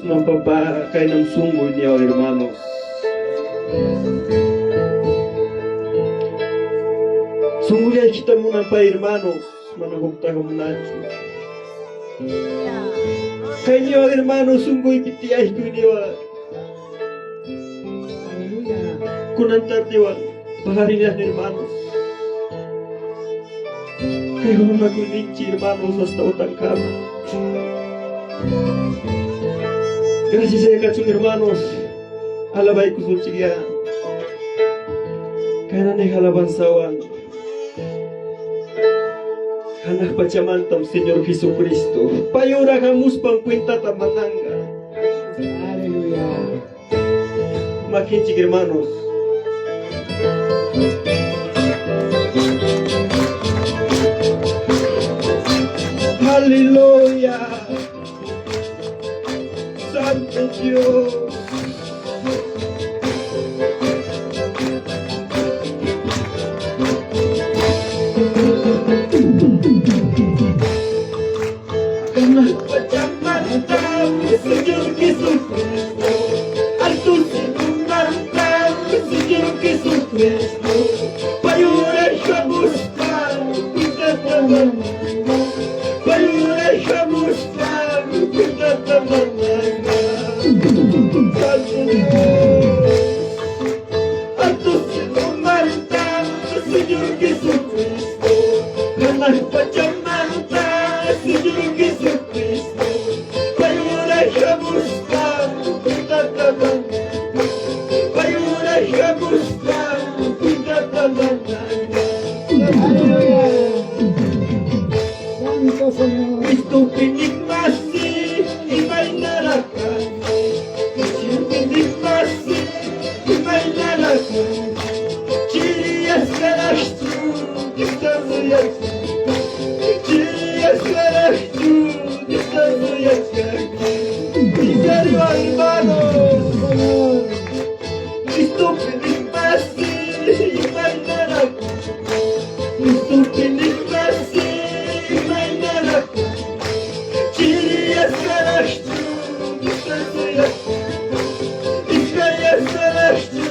Kunan papá, kaynam sunquy niyaw hermanos. Sunqullaychikta munan pay hermanos, mana huktaqa munanchu. Kay niyaw hermanos, sunquypi tiyaykuy niyaw. Kunan tardiwan paqarinllan hermanos. Kay huñunakuyninchik hermanos hasta utankama. Gracias kachun hermanos. Alabaykusunchikyá. Kaynaniq alabanzawan. Hanaq pachamantam Señor Jesucristo pay ura hamuspan cuentata mananqa. Aleluya. Makinchik hermanos. Aleluya. Santo Dios. Señor Jesucristo, alto Señor Jesucristo, payura hamuspa, payura hamuspa, Santo Dios, alto Señor Jesucristo, hanaq pachamanta, Señor Jesucristo, payura hamuspa, payura hamuspa, Santo Señor. Cristo iñiqmasi, imaynaraq Cristo iñiqmasi, imaynaraq Chiriyasqaraqchu, Diosta suyachkanki Chiriyasqaraqchu, Diosta suyachkanki Serio, hermanos. Señor. Cristo iñiqmasi, imaynaraq Cristo iñiqmasi, imaynaraq Chiriyasqaraqchu, Diosta suyachkanki Iskayasqaraqchu,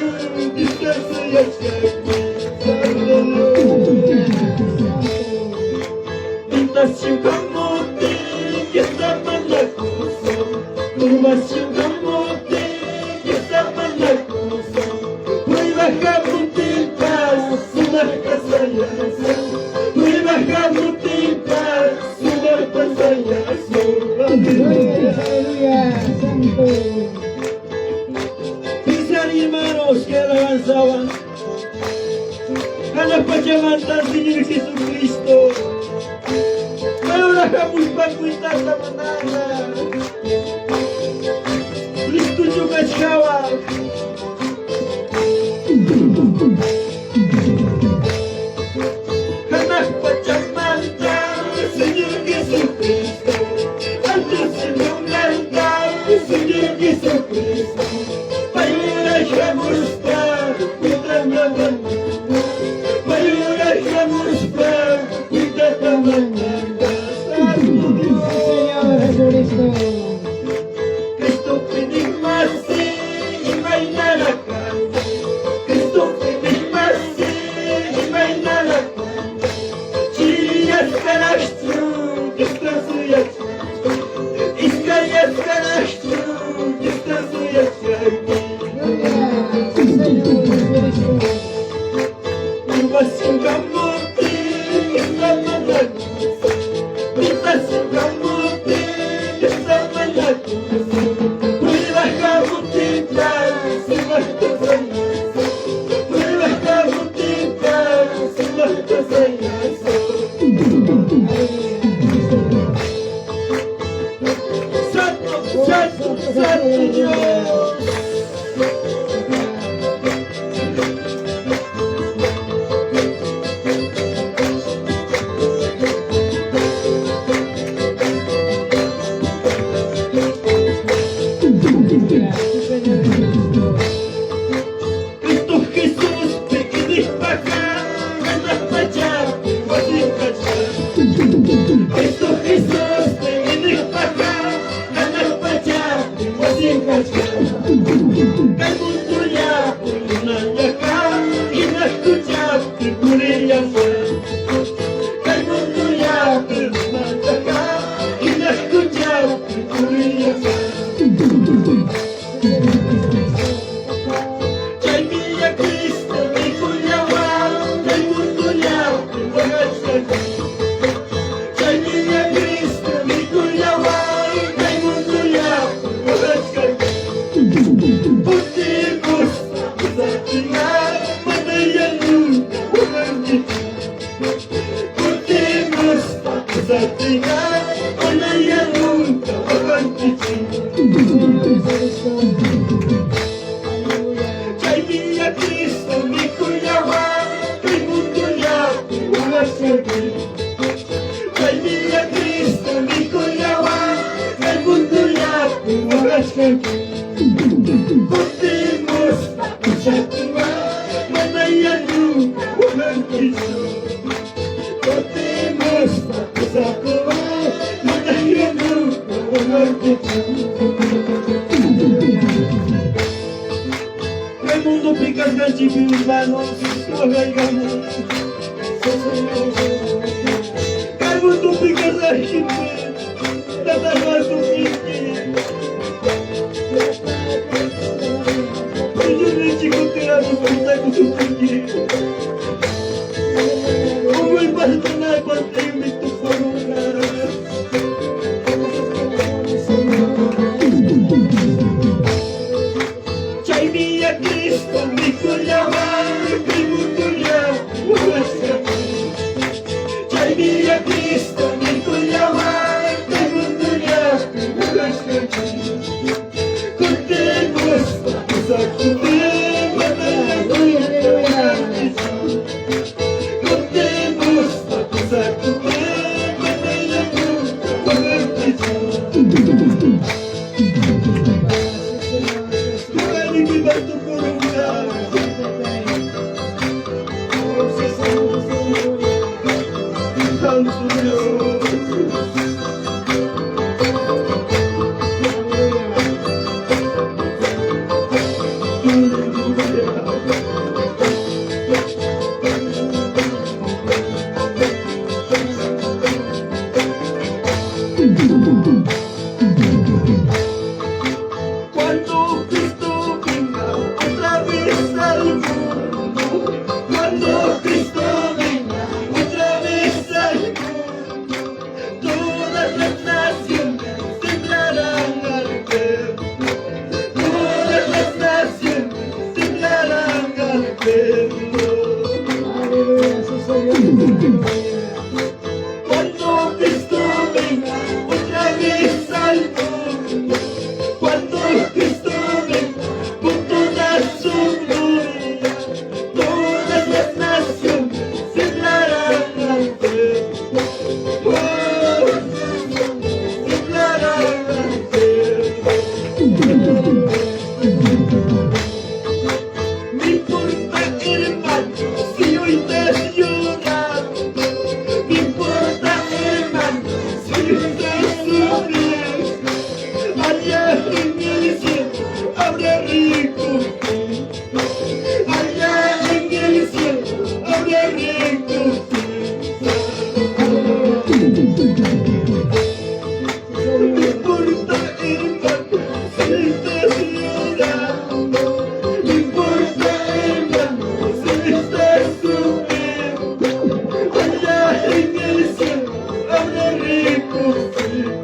Diosta suyachkanki Santo Dios. Tentación kamote, Diosta manakusun. Turbación kamote, Diosta manakusun. Prueba hamutinpas, sumaq pasayasun. Prueba hamutinpas, sumaq pasayasun. Aleluya. Santo. Pensar hermanos que alabanzaban. Hanaq pachamanta Señor Jesucristo. Mayura hamuspa cuentata manana. Listochu kachkawaq. Hanaq pachamanta Señor Jesucristo. Alto cielomanta Señor Jesucristo. Payura hamuspa cuentata manana. Payura hamuspa cuentata manana. Santo Dios. Señor Jesucristo. Cristo iñiqmasi, imaynaraq Cristo iñiqmasi, imaynaraq Chiriyasqaraqchu, Diosta suyachkanki Iskayasqaraqchu, Diosta suyachkanki Aleluya. Señor Jesucristo. Turbación kamutin, Diosta manakusun. Tentación kamutin, Diosta manakusun. Prueba hamutinpas, sumaq pasayasun. Prueba hamutinpas, sumaq pasayasun. Santo, Santo, Santo Dios. Señor Jesucristo. Cristo Jesús, iñiqpaqa, hanaq pachapi wasin kachkan. Cristo Jesús, iñiqpaqa, hanaq pachapi wasin chinkachkan. Kay mundullapi runallaqa hina quchapi purillama. Kay mundullapi runallaqa hina quchapi purillama. Chaymi ya Cristo mikullawan kay mundullapi waqachkan. Chaymi ya Cristo mikullawan kay mundullapi waqachkan. Kutimuspa kusaptinqa manaya nunca waqankichu. Kutimuspa kusaptinqa manaya nunca waqankichu. Chaymi ya Cristo mikullawan kay mundullapi waqachkan. Chaymi ya Cristo mikullawan kay mundullapi waqachkan. Kutimuspa kusaptinqa manaya nunca waqankichu. Kutimuspa kusaptinqa manaya nunca waqankichu. Kay mundupi kasqanchikpi hermanos, waqaykamu. Kay mundupi kasqanchikpi tatawasunchikpi. Señorninchik kutiramuspa kusuptiki. Unquypas nanaypas lliwmi tukurunqa. Chaymi ya Cristo mikullawan kay mundullapi waqachkan. Chaymi ya Cristo mikullawan kay mundullapi waqachkan. Kutimuspa kusaptin manaya nunca waqankichu. Kutimuspa kusaptin manaya nunca waqankichu. Waqaynikipas tukurunqa. Santo Dios. Aleluya. Cuando Cristo venga otra vez al mundo, cuando Cristo venga otra vez al mundo, todas las naciones temblarán al verlo. Todas las naciones temblarán al verlo. Aleluya, sí, Señor. Cuando Cristo venga otra vez al mundo, cuando Cristo venga con toda su gloria, todas las naciones temblarán al verlo. Oh, temblarán al verlo. No importa, hermano, si hoy estás llorando. No importa, hermano, si hoy estás sufriendo. Allá en el cielo habrá recompensa. Allá en el cielo habrá recompensa. No importa, hermano, si estás llorando. No importa, hermano, si estás sufriendo. Allá en el cielo habrá recompensa.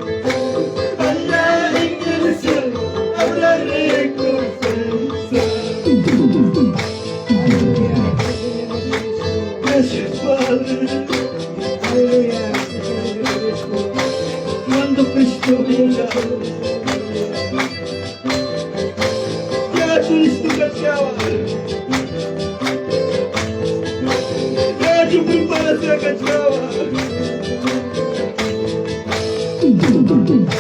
Allá en el cielo habrá recompensa. Aleluya, sí, Señor Jesucristo. Gracias, Padre. Aleluya, sí, Señor Jesucristo. Cuando Cristo venga, ya listo kachkawan. Ya preparación kachkawan. Aleluya, sí, Señor Jesucristo.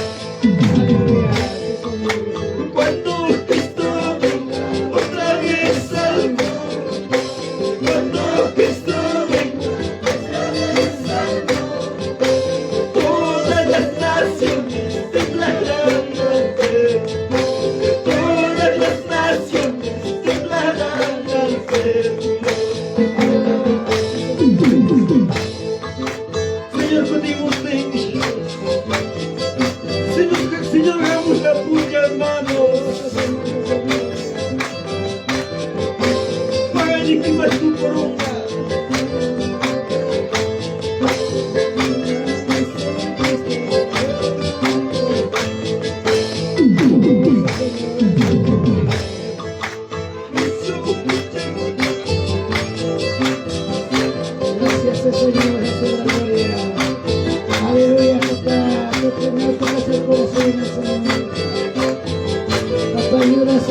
Cuando Cristo venga otra vez al mundo, cuando Cristo venga otra vez al mundo, todas las naciones temblarán al verlo.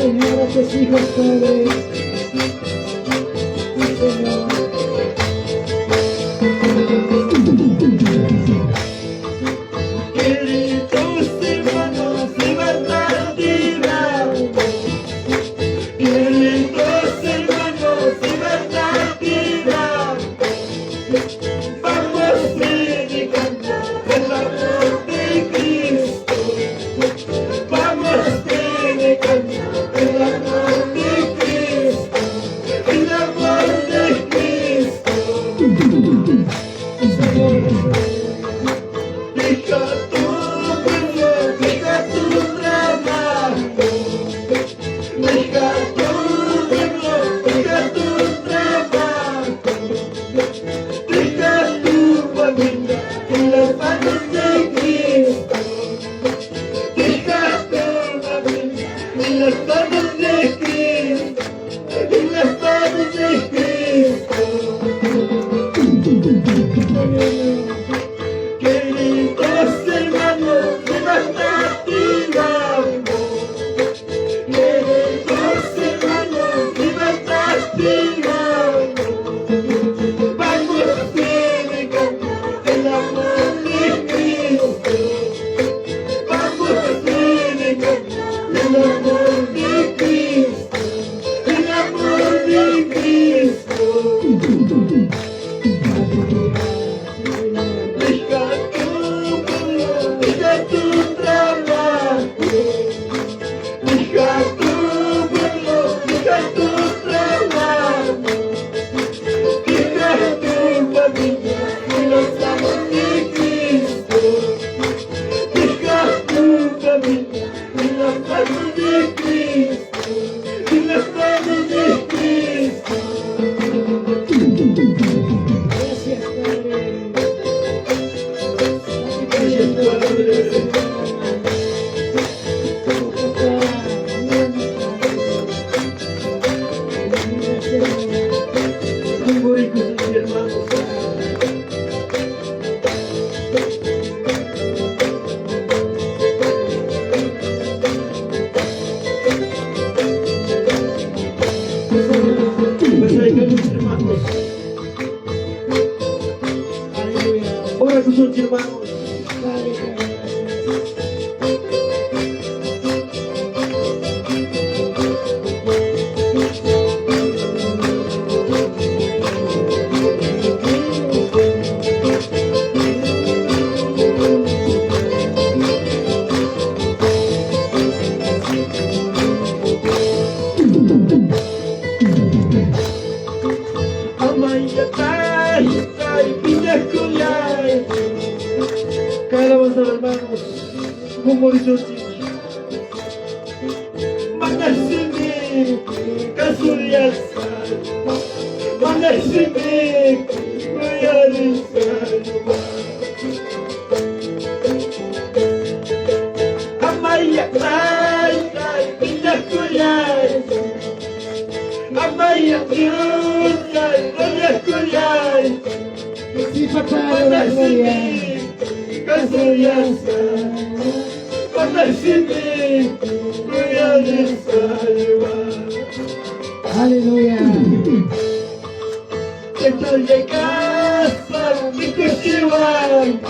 Señor, a tus hijos, Padre. Sí, Señor. Queridos hermanos, libertad vivamos. Queridos hermanos, libertad vivamos. Vamos predicando el amor de Cristo. Vamos predicando el amor de Cristo. El amor de Cristo. Señor Jesús. Deja tu pueblo, deja tu trabajo. Deja tu pueblo, deja tu trabajo. Deja tu familia en las manos de Cristo. Deja tu familia en las manos de Cristo. En las manos de Cristo. Queridos hermanos, libertad vivamos. Queridos hermanos, libertad vivamos. Vamos predicando el amor de Cristo. Vamos predicando el amor de Cristo. El amor de Cristo. Deja tu pueblo, deja tu trabajo. Deja tu pueblo, deja tu trabajo. Deja tu familia en las manos de Cristo. Deja tu familia en las manos de Cristo. En las manos de Cristo. Gracias, Padre. Gracias, Padre. Oh, papá, ayúdanos, Padre. Bendiga, Señor. Kumuriko sa hermanos. Pasay hermanos. Aleluya. Ora kusog hermanos. Padre, te doy gracias. Amayatay, tay, piñakuyay. Kaya hermanos. Kumuriko Manasimi, kasuyasan. Manasimi, kuyarisan. Amayatay, tay, piñakuyay. Amayatay, piñakuyay. Sí, papá, la gloria. Manasimi, kasuyasan. Manasimi, kuyarisan. Aleluya. Llegaste, mi kusiwan.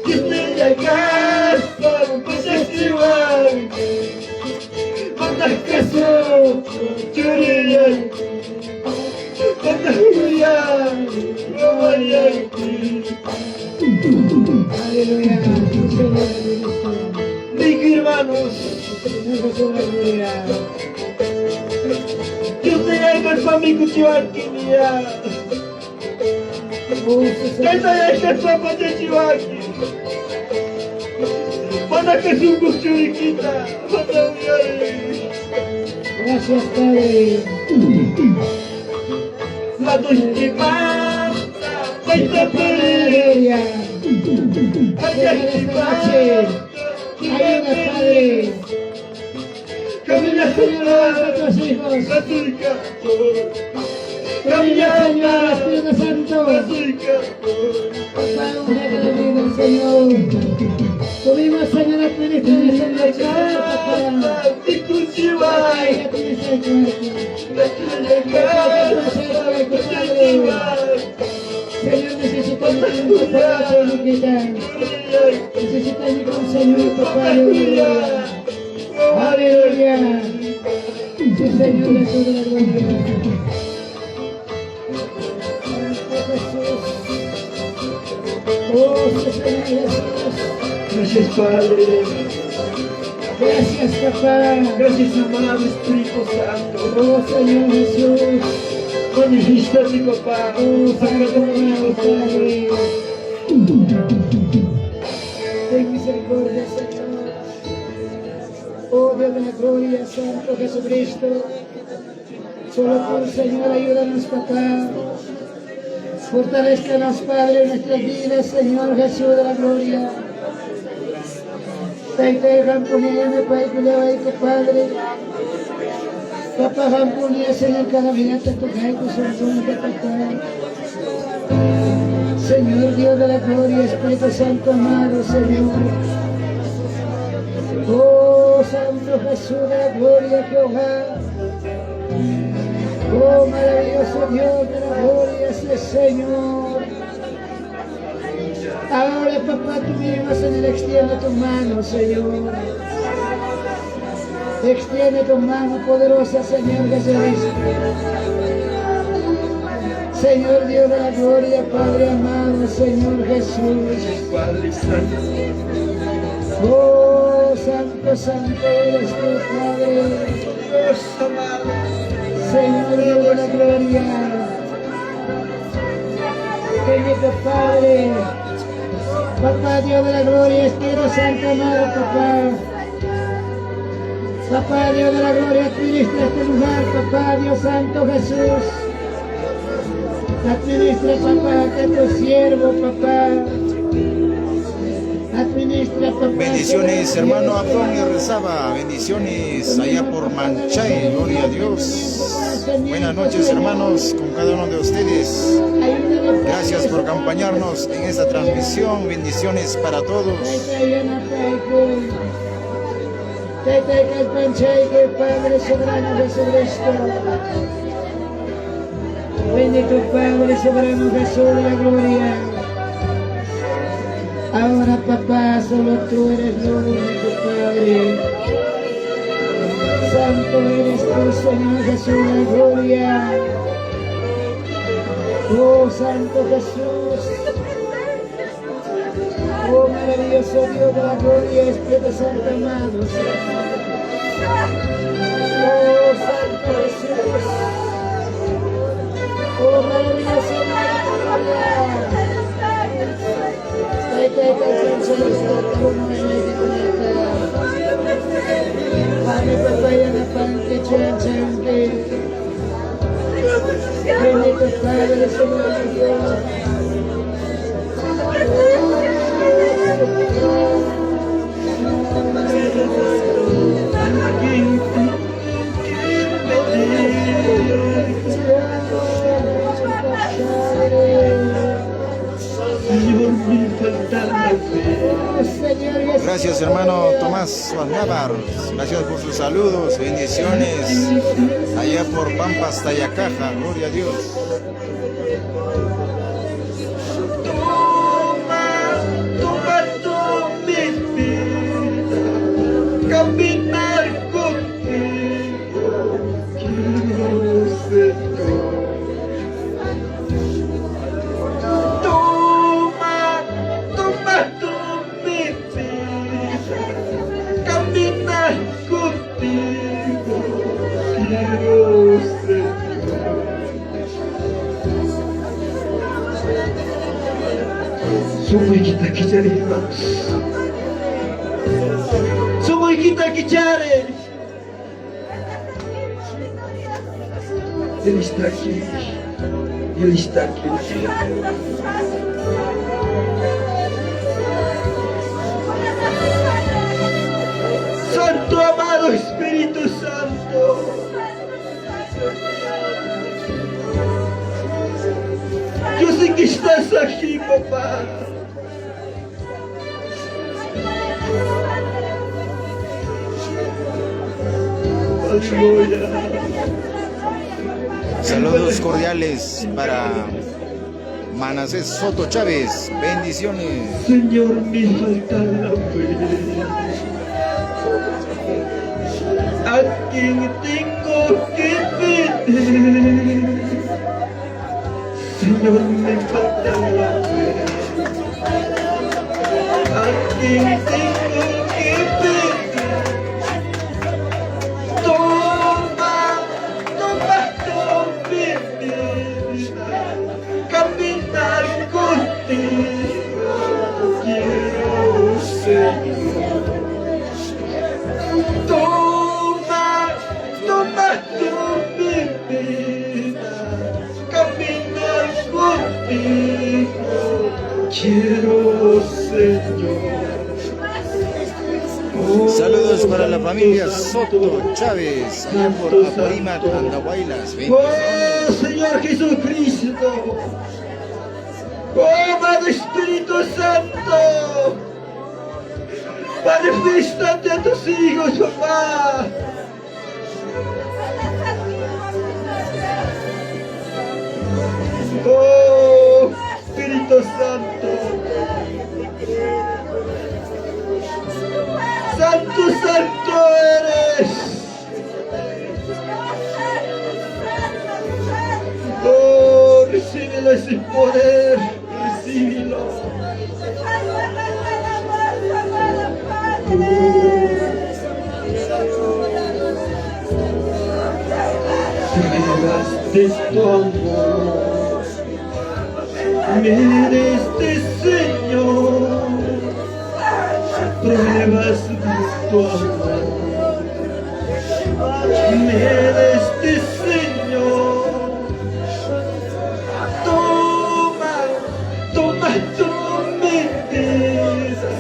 Llegaste, kusiwan. Manakaso, churiyan. Manahuyan, mawayanki. Aleluya. Sí, Señor Jesucristo. Mis hermanos, Señor Jesús, la gloria. Dios te haga mi kusiwan kiniya. Oh, sí, Señor. Kayta yachaspa pachachiwanki. Mana kasukuq churikita, mana uyari. Gracias, Padre. Madushchimanta, payta puri. Aleluya. Esta noche. Ayuda, Padre. Camina, Señor, a tus hijos. Camina, Señor, Espíritu Santo. Papá, unge cada vida, Señor. Tuvimos, Señor, administra esta noche, Papá. Padre. Señor, necesitamos tu palabra, Necesitamos Señor, papá, aleluya. Aleluya. Sí, Señor, de toda la gloria. Santo Jesús. Oh, Señor Jesús. Gracias, Padre. Gracias, papá. Gracias, amado Espíritu Santo. Oh, Señor Jesús. Manifiéstate, papá. Oh, A cada Santo uno de amado nosotros. Padre. Ten misericordia, Señor. Oh Dios de la gloria, Santo Jesucristo. Solo tú, Señor, ayúdanos, papá. Fortalezcanos, Padre, en nuestras vidas, Señor Jesús de la gloria. Taytay qampuniyá paykullawayku, Padre. Papá qampuniyá, Señor, cada vida tocayku sonqonta, papá. Señor Dios de la gloria, Espíritu Santo amado, Señor. Oh Santo Jesús de la gloria, Jehová. Oh maravilloso Dios de la gloria, sí, Señor. Ahora, papá, tú mismo, Señor, extiende tu mano, Señor. Extiende tu mano poderosa, Señor Jesucristo. Señor Dios de la gloria, Padre amado, Señor Jesús. Padre Santo. Oh, Santo, Santo eres tú, Padre. Dios amado. Señor Dios de la gloria. Bendito Padre. Papá Dios de la gloria, Espíritu Santo amado, papá. Papá Dios de la gloria, administra este lugar, papá Dios Santo Jesús. Administra, papá, que tu siervo, papá. Administra, papá. Bendiciones, hermano Abdón y Rezaba. Bendiciones allá por Manchay. Gloria a Dios. Buenas noches, hermanos, con cada uno de ustedes. Gracias por acompañarnos en esta transmisión. Bendiciones para todos. Taytay kallpanchaykuy, Padre soberano Jesucristo. Bendito Padre soberano Jesús de la gloria. Ahora, papá, solo tú eres lo único, Padre. Santo eres tú, Señor Jesús de la gloria. Oh, Santo Jesús. Oh, maravilloso Dios de la gloria, Espíritu Santo amado, Señor. Oh, Santo Jesús. Oh, maravilloso Dios de la gloria. Taytay kallpanchayku, Padre, papá, yanapanki, chuyanchanki. Bendito Padre, Señor Dios. Señor, me falta la fe. Señor Jesús. Gracias, hermano Tomás Navar. Gracias por sus saludos. Bendiciones allá por Pampas, Tayacaja. Gloria a Dios. Toma, toma tú mi vida, caminar contigo, quiero Señor. Toma, toma tú mi vida, caminar contigo, quiero Señor. Sunquykita kichariy, hermanos. Sunquykita kichariy. Él está aquí. Él está aquí. Santo amado Espíritu Santo. Yo sé que estás aquí, papá. Aleluya. Saludos cordiales para Manasés Soto Chávez. Bendiciones. Señor, me falta la fe. A quien tengo que pedir. Señor, me falta la fe. A quien tengo que pedir. Toma, toma tu vida. Caminar contigo quiero, Señor. Toma, toma tu vida. Caminar contigo quiero, Señor. Oh, Saludos para la Santo, familia Santo, Soto Chávez, allá por Santo, Apurímac, Santo. Andahuaylas. Oh Bendiciones. Señor Jesucristo, oh amado Espíritu Santo, manifiéstate a tus hijos, papá. Oh Espíritu Santo, Santo, Santo eres. Oh, recíbelo ese poder, recíbelo. Pruebas de tu amor, me diste, Señor, pruebas de tu amor, me diste, Señor. Toma, toma tu vida,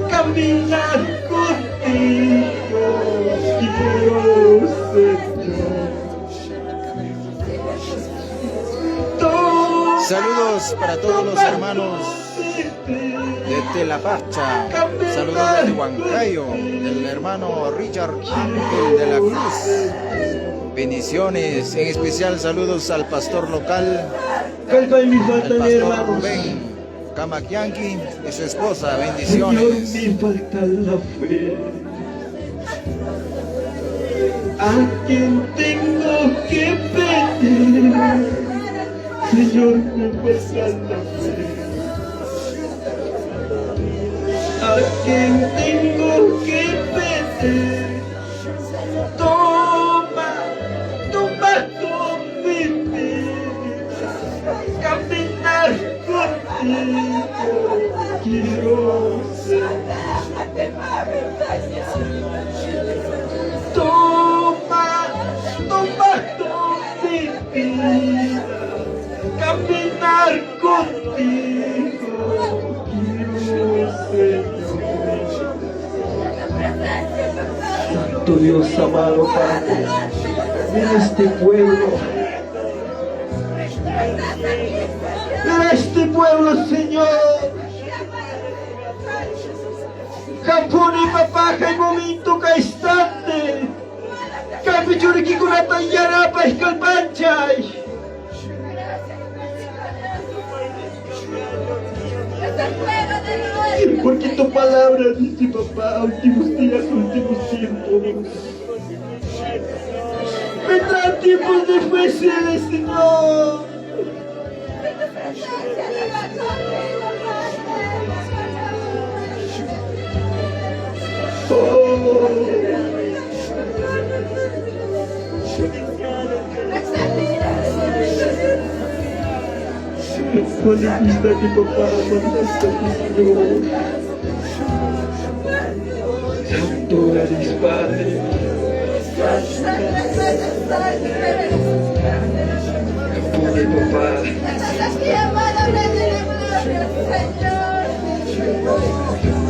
caminar contigo, quiero, Señor. Toma, Saludos para todos los toma hermanos tu de Telapacha. Saludos desde Huancayo, del hermano Richard Ángel de la Cruz. Bendiciones, en especial saludos al pastor local, Kallpaymi al falta, pastor hermanos. Rubén Camaquianqui y su esposa. Señor, Bendiciones. me falta la fe. ¿A quién tengo que pedir? Señor, me falta la fe. ¿A quién tengo que pedir? Toma, toma tu mi vida. Caminar contigo quiero ser. Toma, toma tu mi vida. Caminar contigo quiero, Señor. Santo Dios amado Padre, mira este pueblo. Mira este pueblo, Señor. Qampuni papá, kay momento kay instante. Kaypi churikikunata yanapay kallpanchay. Porque tu palabra dice, papá, últimos días, últimos tiempos. Vendrán tiempos difíciles, Señor. Oh. Manifiéstate, papá, manifiéstate, Señor. Santo eres, Padre. Pone, papá.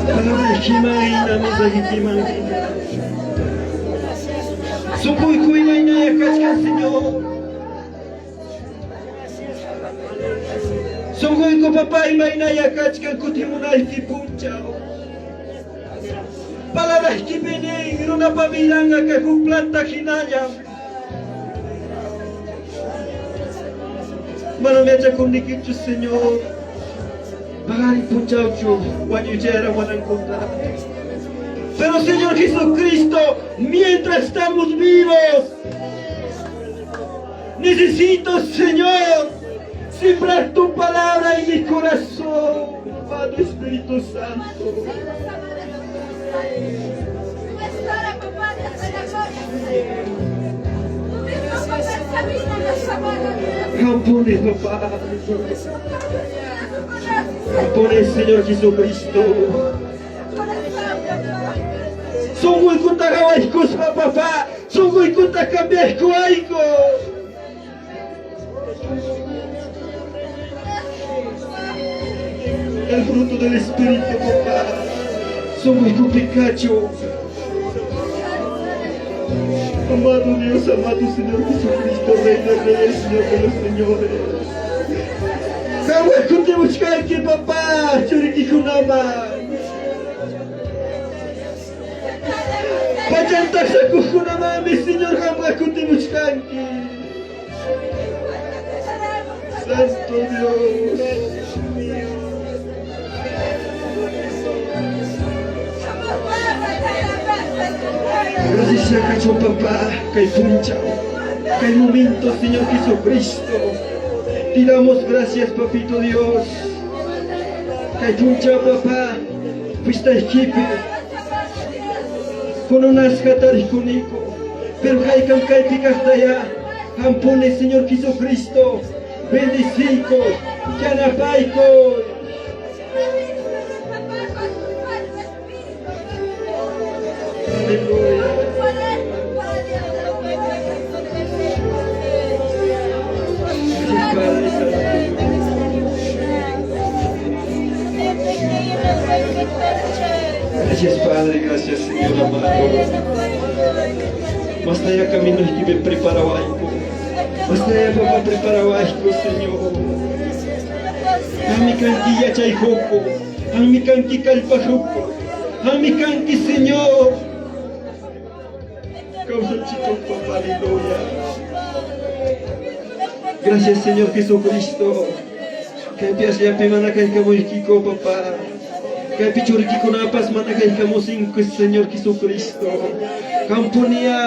Palabra imayna, Sunquyku imayna kachkan, Señor. Sunquyku papá imayna kachkan kutimunayki punchaw. Palabraykipi nin runapa vidanqa kay huk planta hinallam. Manam yachakunikichu, Señor. Paqarin punchawchu wañuy chayaramuwanankuta. Pero Señor Jesucristo, mientras estamos vivos, necesito, Señor, sembrar tu palabra en mi corazón, Padre Espíritu Santo. Qampuni, papá. Qampuni, Señor Jesucristo. Sunquykuta qawaykuspa, papá. Sunquykuta cambiaykuwayku. El fruto del Espíritu, papá. Sunquykupi kachun. Amado Dios, amado Señor Jesucristo, Rey de Reyes, Señor de los Señores. Qamqa kutimuchkanki, papá, churikikunaman. Pachan taqsakuqkunamanmi, Señor, qamqa kutimuchkanki. Santo Dios. Gracias kachun papá, kay punchaw, kay momento, Señor Jesucristo. Te damos gracias, papito Dios. Kay punchaw, papá, fiestaykipi kununasqa tarikuniku, pero haykam kaypi kaqtayá qampuni, Señor Jesucristo, bendeciyku, yanapayku. Aleluya. Gracias, Padre Santo. Gracias, Padre, gracias, Señor amado. Mastaya caminoykipi preparawayku. Mastaya papá preparawayku, Señor. Qammi kanki yachay qukuq. Qammi kanki kallpa qukuq. Qammi kanki, Señor. Kawsachikuq, papá, aleluya. Gracias, Señor Jesucristo. Kaypi asllapi mana kaykamuykiku, papá. Kaypi churikikunapas mana kaykamusinku, Señor Jesucristo. Qampuniya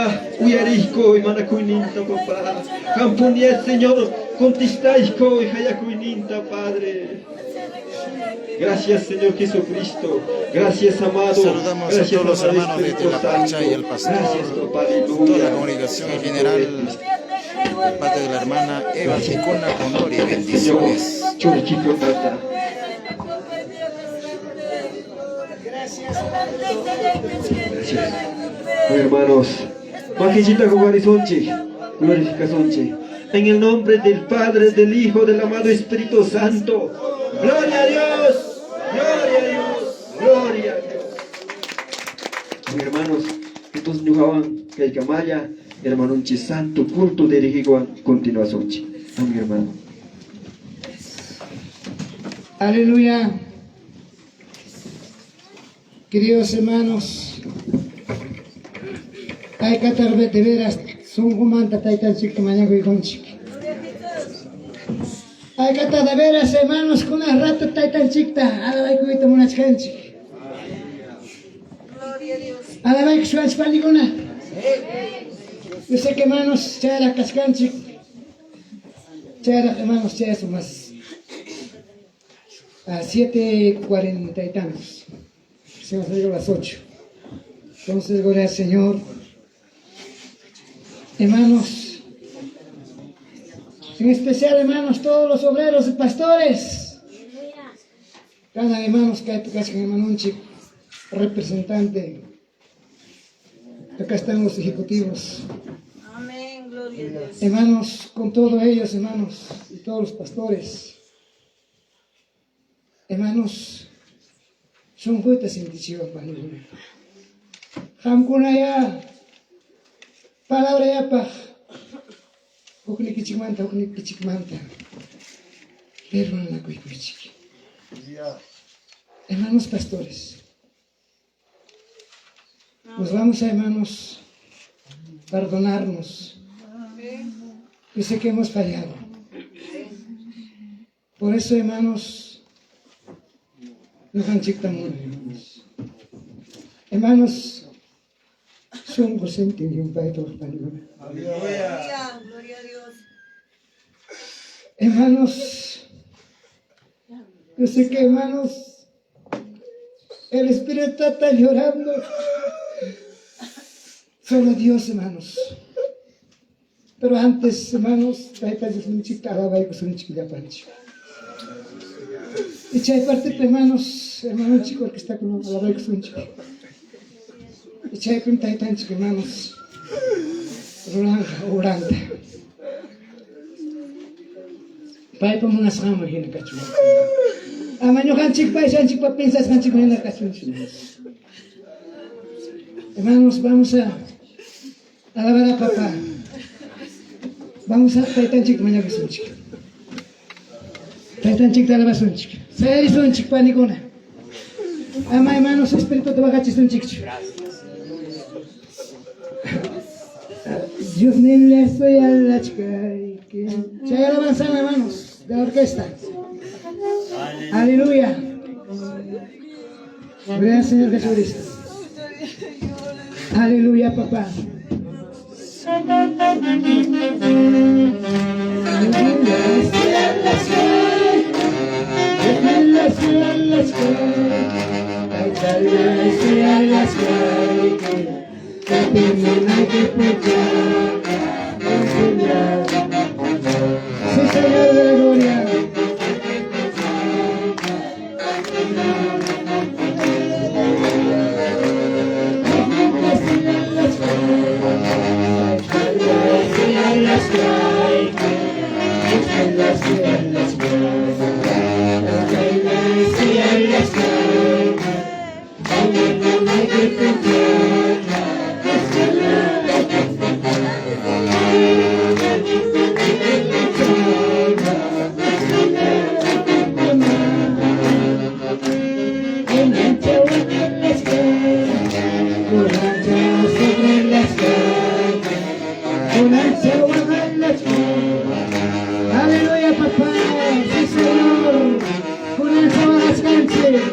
uyariyku manakuyninta, papá. Qampuniya, Señor, contestayku qayakuyninta, Padre. Gracias, Señor Jesucristo. Gracias, amado. Saludamos a Gracias, todos los amado hermanos de Espíritu Tlapacha y Santo. al pastor, Gracias, papá. toda la Aleluya. congregación en general, de parte de la hermana Eva Ticona Condori. Señor, Bendiciones. churikikunata. Gracias. Hermanos, Makichita huqarisunchik, glorificasunchik. En el nombre del Padre, del Hijo, del amado Espíritu Santo. Gloria a Dios, gloria a Dios, gloria a Dios. Hermanos, entonces ñuqawan kaykamalla, hermanonchik santo culto dirigiwan continuasunchik. Amén, hermano. Aleluya. Queridos hermanos, haykataq de veras sunqumanta taytanchikta mañakuykunchik. Haykataq de veras hermanos kunan rato taytanchikta alabaykuyta munachkanchik. Alabaykushwanchik panikuna. Yo sé que hermanos chayraq kachkanchik. Chayraq hermanos chayaspa más a 7:40 y tantos. Se nos llegó a las 8. Entonces, gloria al Señor. Hermanos, en especial, hermanos, todos los obreros y pastores. Cada hermanos que hay hermanonchik, representante. Acá están los ejecutivos. Amén, gloria a Dios. Hermanos, con todos ellos, hermanos, y todos los pastores. Hermanos, sunquyta sintichiwan panikuna. Qamkunaya palabra yapaq huknikichikmanta huknikichikmanta perdonanakuykuychik. Hermanos pastores, nos vamos a, hermanos, perdonarnos. Yo sé que hemos fallado. Por eso, hermanos, ñuqanchikta munay, hermanos. Hermanos, sunqu sentin llumpayta waqpanikuna. Aleluya. Gloria a Dios. Hermanos, yo sé que hermanos, el Espíritu está llorando. Solo Dios, hermanos. Pero antes, hermanos, Tayta Diosninchikta alabaykusunchik llapanchik. Y chay partipi, hermanos, hermanonchik orquestakunawan alabaykusunchik. Y chaypim taytanchik, hermanos, ruranqa obranta. Paypa munasqanman hina kachun. Ama ñuqanchikpa ayllanchikpa pensasqanchikman hina kachunchik. Hermanos, vamos a alabar a papá. Vamos a taytanchikta mañakusunchik. Taytanchikta alabasunchik. Sayarisunchik panikuna. Ama hermanos espirituta waqachisunchikchu. Dios le estoy alachkayki. Chay alabanza, hermanos, de la orquesta. Aleluya. Gracias, Señor Jesucristo. Aleluya, papá. Sí, Señor de la gloria. Aleluya, papá. Sí, Señor. Kunancha waqachkanchik.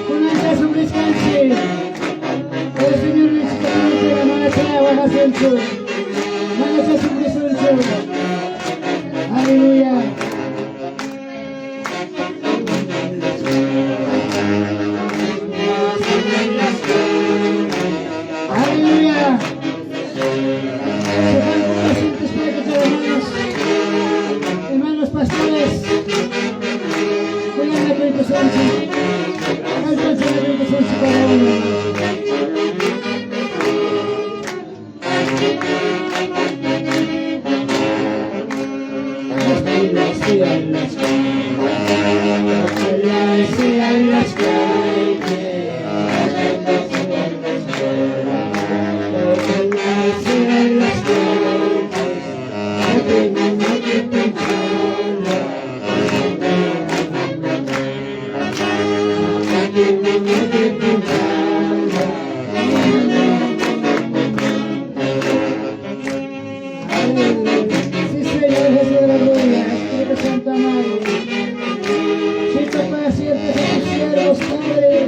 Kunancha sufrichkanchik. El Señor necesita manacha waqasunchu. Manacha sufrisunchu. Aleluya. Aleluya. Se van complacientes para que hermanos, hermanos pastores, Kunan na kaykusunchik. Kallpancha na kaykusunchik cada uno, hermanos. Sí, Señor Jesús de la gloria, Espíritu Santo amado. Sí, papá, sientes a tus siervos, Padre.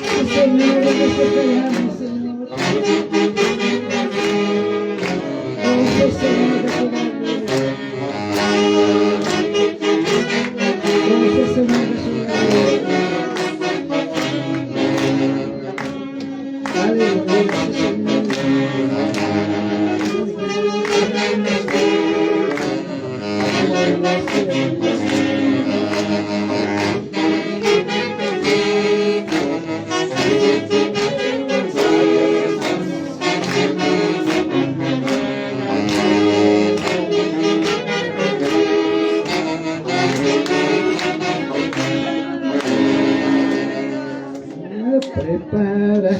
Sí, Señor, en esto fallamos, Señor. Oh, sí, Señor Jesús de la gloria. Oh, sí, Señor Jesús de la gloria. Aleluya, sí, Señor. Prepara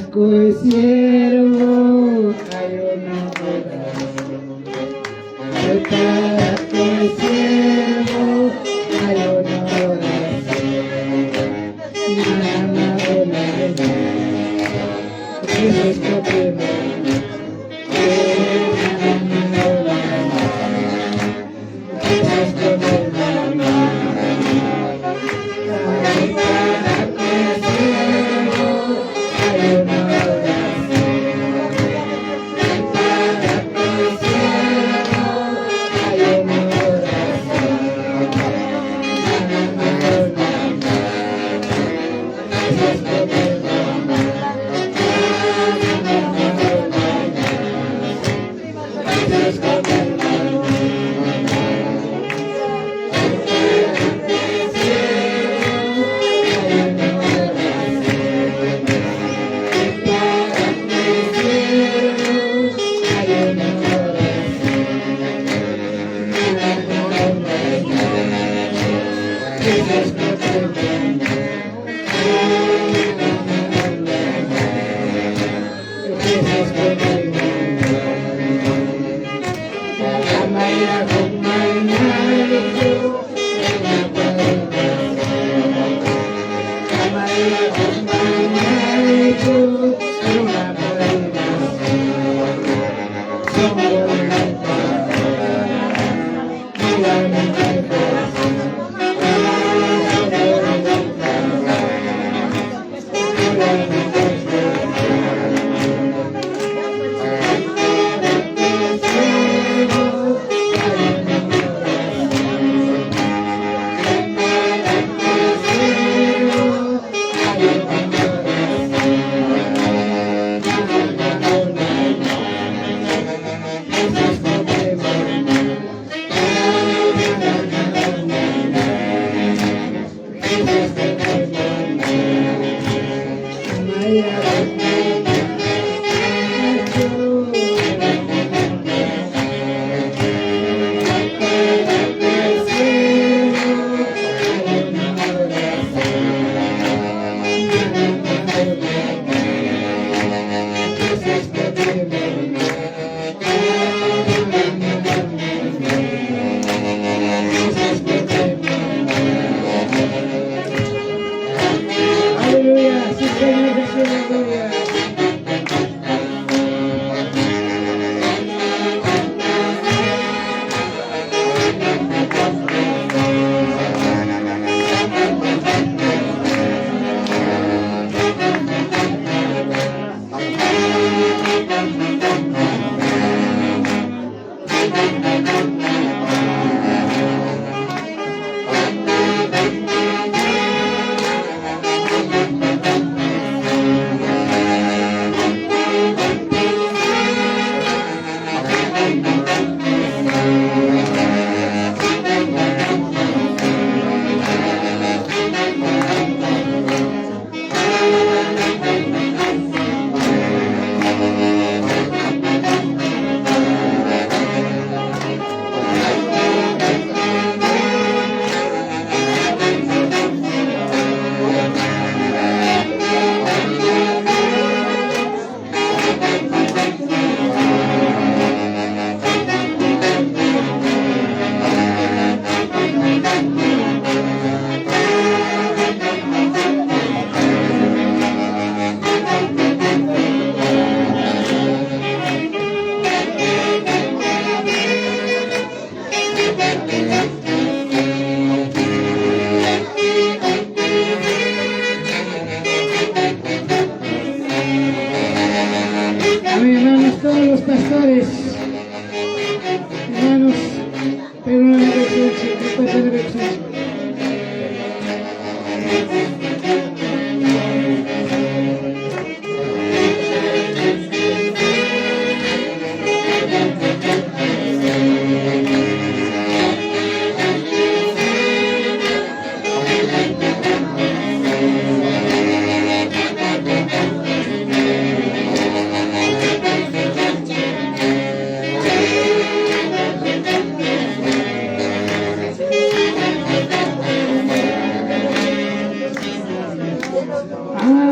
siervo, hay una oración. Prepara siervo, hay una oración. Nama una Jesús confirma. Jesús. Aleluya, sí, Señor Jesús, aleluya. Amén, hermanos, todos los pastores, hermanos, pero no la presencia, no.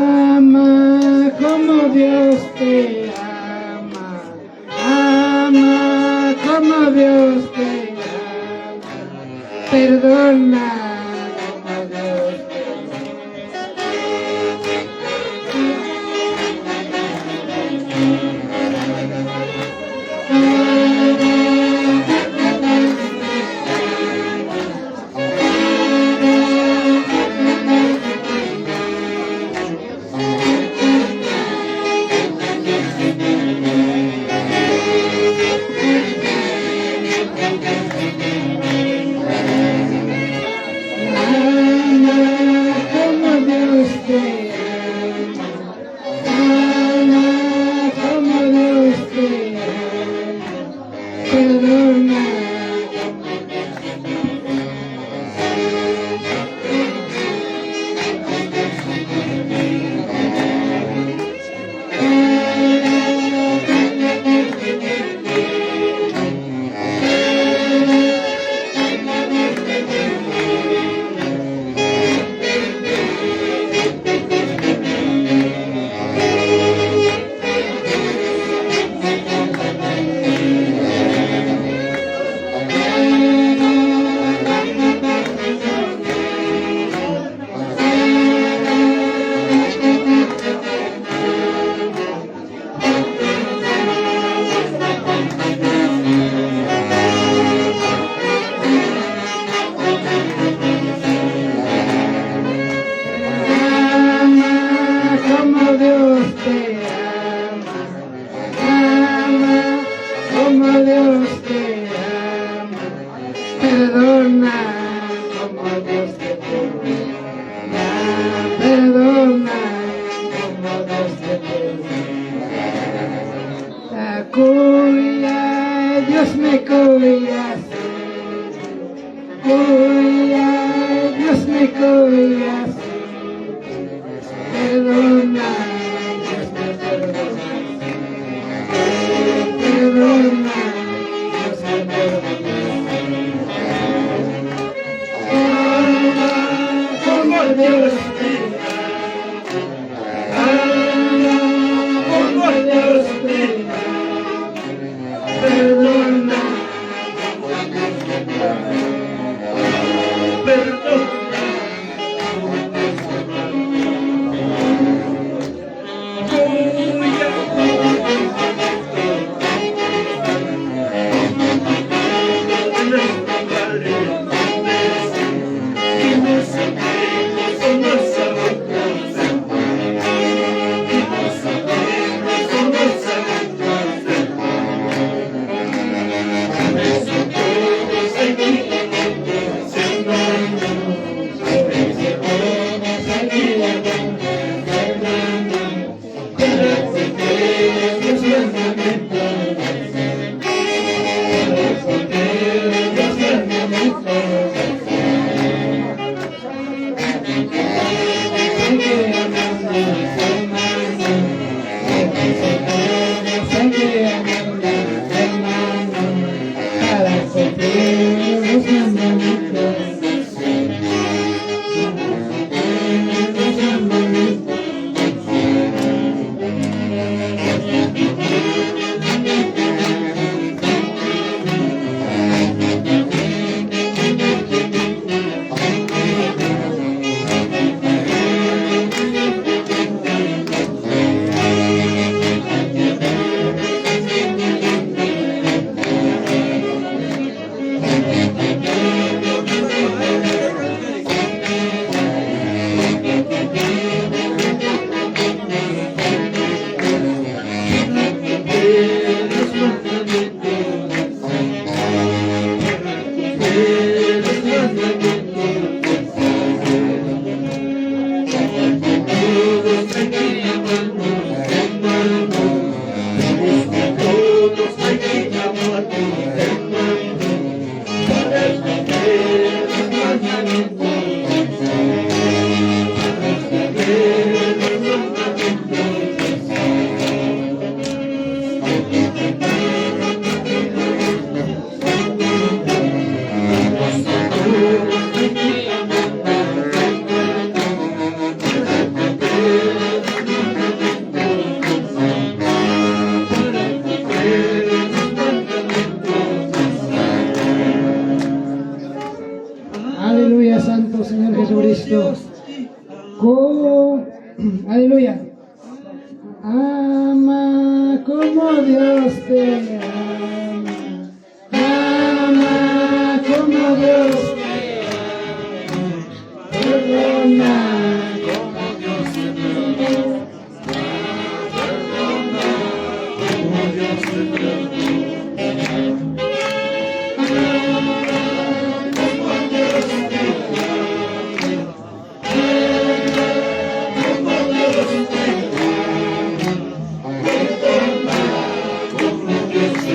Ama como Dios te ama, ama como Dios te ama, perdona como Dios te ama. Ama como Dios te ama, ama como Como Dios te ama. Perdona como Dios te perdona. Perdona como Dios te perdona. Cuya, Dios me cuida. Cuya, Dios me cuida. Perdona, Dios me perdona. Perdona, Dios me perdona. Ama como Dios te ama, como Dios te perdona. Perdona. Para cumplir los mandamientos. Todos hay que amarnos, hermano, para cumplir los mandamientos. Para cumplir los mandamientos. Todos hay que amarnos, hermano, para cumplir los mandamientos. Para cumplir los mandamientos. Aleluya, Santo Señor Jesucristo. Aleluya. Ama como Dios te ama. Ama como Dios te ama. Perdona como Dios te perdona. Perdona como Dios te perdona. Ama como Dios te ama. Como Dios te ama. Perdona como Dios te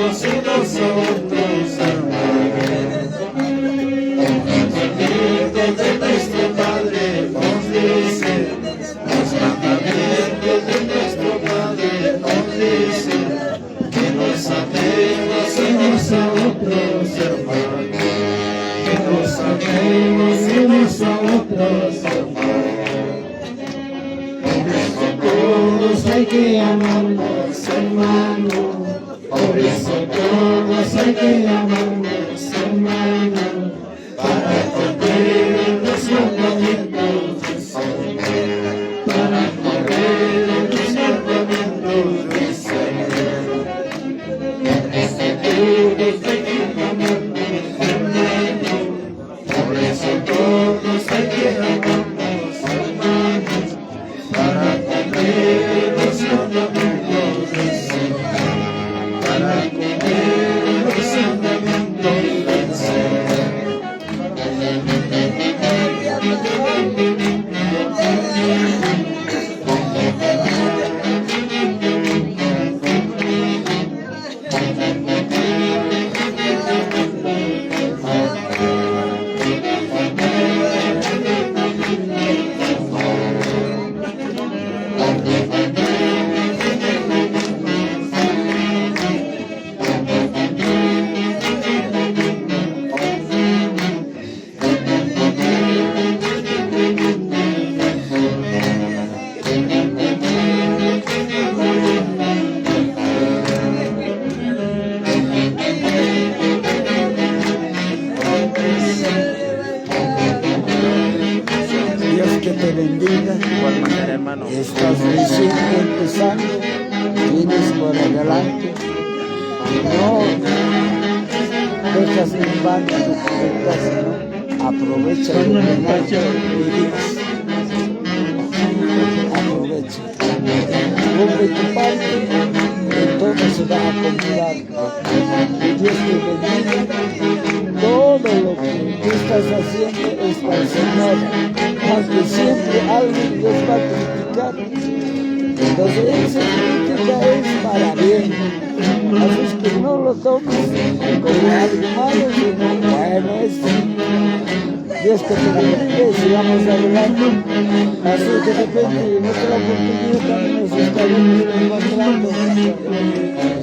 amemos unos a otros, hermanos. Los mandamientos de nuestro Padre nos dicen, los mandamientos de nuestro Padre nos dicen, que nos amemos unos a otros, hermanos. Que nos amemos unos a otros, hermanos. Por eso todos hay que amarnos, hermano. Por eso todos hay que amarnos, hermano. Para cumplir los mandamientos del Señor. Para cumplir los mandamientos del Señor. Por eso todos hay que amarnos, hermano. Por eso todos hay que amarnos, hermanos. Para cumplir los mandamientos del Señor. Para cumplir los mandamientos del Señor. Dios que te bendiga. Igual manera, hermano. Estás recién empezando, tienes por adelante. No dejas en vano tu juventud, sino aprovecha el llenarte de Dios. Aprovecha. Cumple tu parte y todo se va a acomodar. Que Dios te bendiga. Todo lo que tú estás haciendo es para el Señor. Aunque siempre alguien les va a criticar. Entonces esa crítica es para bien. Así es que no lo tomes como algo malo, sino bueno, es Dios que te bendiga y sigamos adelante. Así que de repente en otra oportunidad también nos estaremos encontrando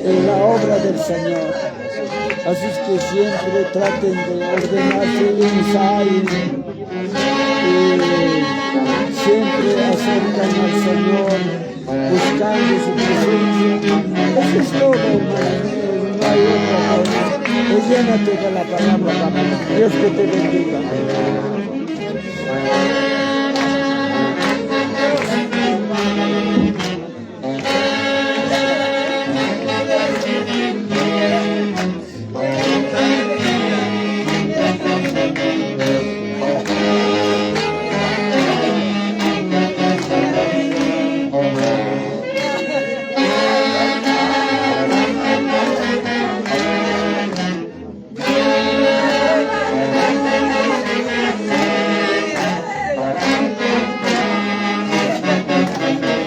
en la obra del Señor. Así es que siempre traten de ordenarse, ensayen, y siempre acercan al Señor, buscando su presencia. Eso es todo, hermano. No hay otra cosa. Pues llénate de la palabra, papá. Dios que te bendiga. Dios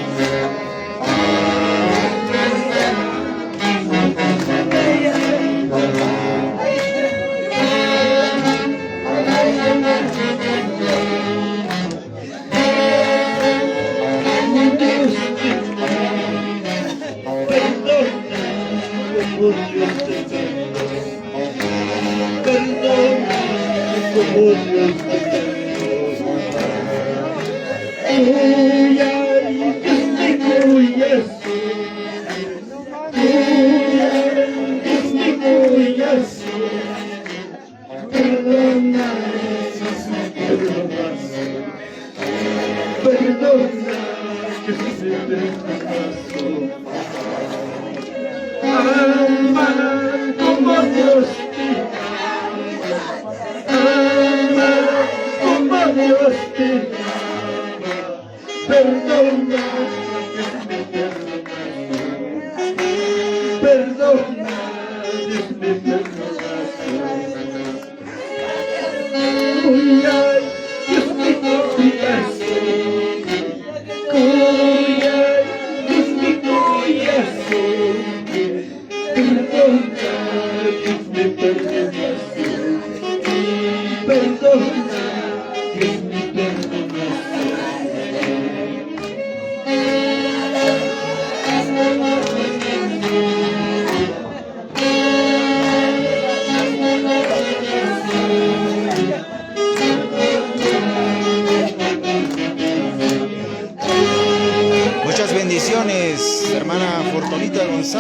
te perdona como Dios te perdona. Perdona como Dios te perdona. Kuyay, Dios te cuya. Kuyay, Dios te cuya. Perdona, Dios me perdonas. Perdona, Dios me perdonas. Ama como Dios te ama, como Dios te ama. Perdona, Dios me perdona. Perdona, Dios me perdona. Kuyay, Dios me cuya. Kuyay, Dios me cuya. Perdona.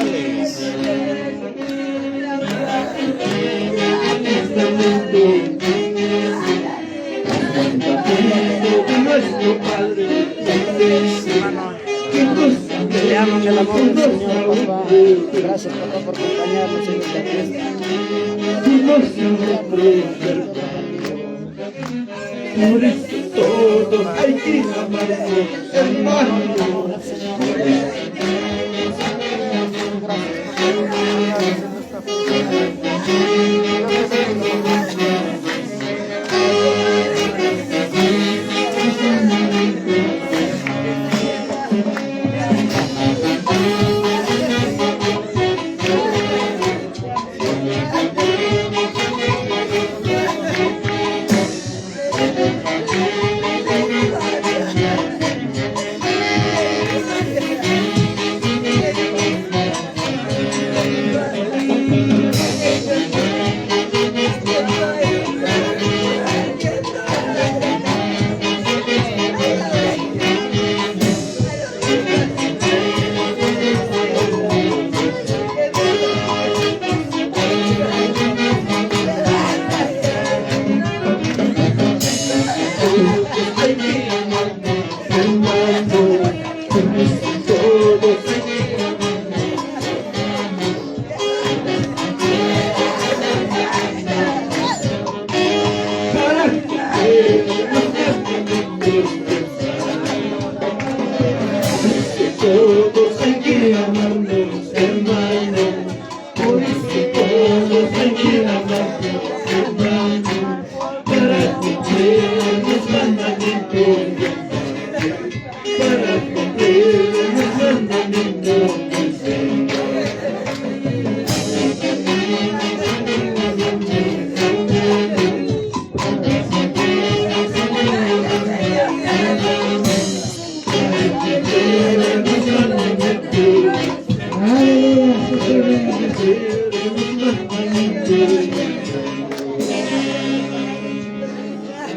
González. Te amo en el amor del Señor, papá. Gracias, papá, por acompañarnos en esta fiesta. Por eso todos hay que amarnos, hermanos. Hay que amarnos, hermanos. Por eso todos hay que amarnos. Para cumplir los mandamientos del Señor. Todos hay que amarnos, hermanos. Por eso todos hay que amarnos, hermanos. Para cumplir los mandamientos del Padre. Para cumplir los mandamientos del Señor.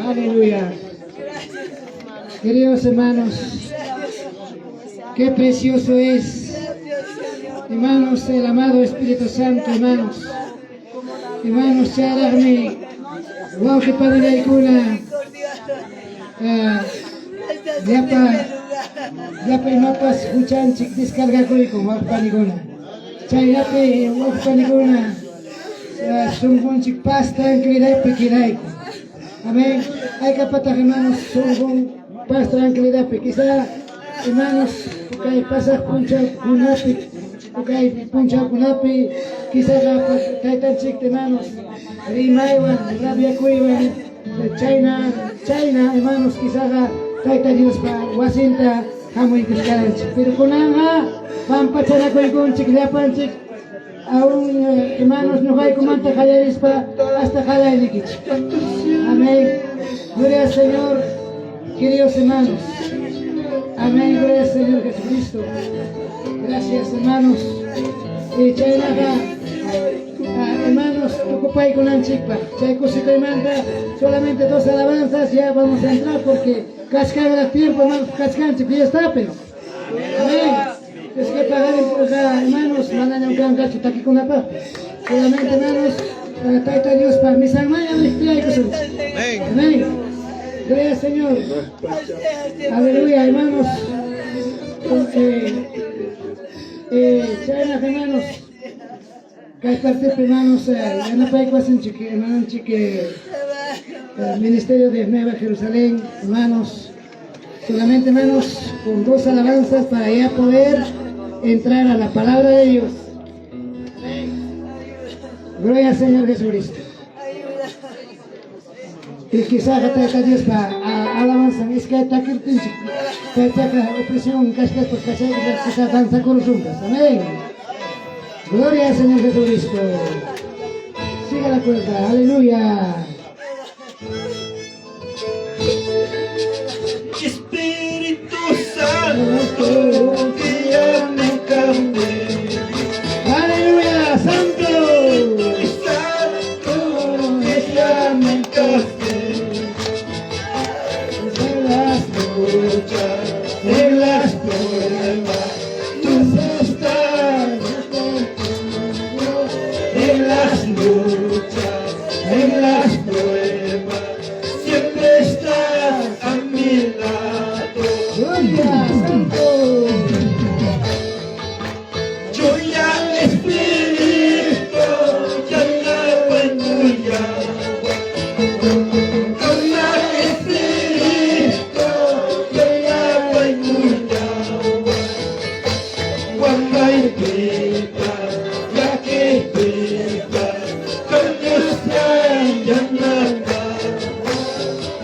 Aleluya, Aleluya. Queridos hermanos, qué precioso es, hermanos, el amado Espíritu Santo, hermanos. Hermanos, chayraqmi wawqi panillaykuna llapa llapa imapas huchanchik descargakuykun wawqi panikuna. Chayllapi wawqi panikuna sunqunchik paz tranquilidadpi quedayku. Amén. Haykapataq hermanos sunqun paz tranquilidadpi. Quizá hermanos kay pasaq punchawkunapi kay punchawkunapi quizá taytanchikta hermanos rimaywan rabiakuywan chayna chayna hermanos quizaqa Tayta Diospa wasinta hamuykushkaranchik. Pero kunanqa pampachanakuykunchik llapanchik aún hermanos ñuqaykumanta qallarispa hasta qallaynikichik. Amén. Gloria al Señor, queridos hermanos. Amén. Gloria al Señor Jesucristo. Gracias, hermanos. Y chaynaqa hermanos, tukupaykunanchikpaq. Chay kusikuymanta solamente dos alabanzas, ya vamos a entrar porque kachkanraq tiempo, hermanos, kachkanchik fiestapi. Amén. Es que pagar, hermanos, manañam kanqachu takikunapaqpis. Solamente, hermanos, Tayta Diospa misanmaya riqtiyaykusunchik. Amén. Amén. Gloria al Señor. Aleluya, hermanos. Chayna, hermanos. Kay partipi, hermanos, yanapaykuwasunchik, hermanonchik, el Ministerio de Nueva Jerusalén, hermanos. Solamente, hermanos, con dos alabanzas para ya poder entrar a la palabra de Dios. Gloria al Señor Jesucristo. Y quizá Tayta Diospa alabanza iskay takirtinchik kaytaqa opresión kashkaspa kachay quizá danzakurusunpas. Amén. Gloria al Señor Jesucristo. Siga la cuerda. Aleluya. Espíritu Santo, guíame camino. Aleluya, Santo. Santo, guíame camino. En las luchas, en las pruebas, tú estás. luchas, en las pruebas, siempre estás a mi lado. Gloria, Santo. Chuya Espíritu, yanapaykuya. Kawsaq Espíritu, yanapaykuya. Waqaypipas, llakiypipas, kan Dioslla yanapawan.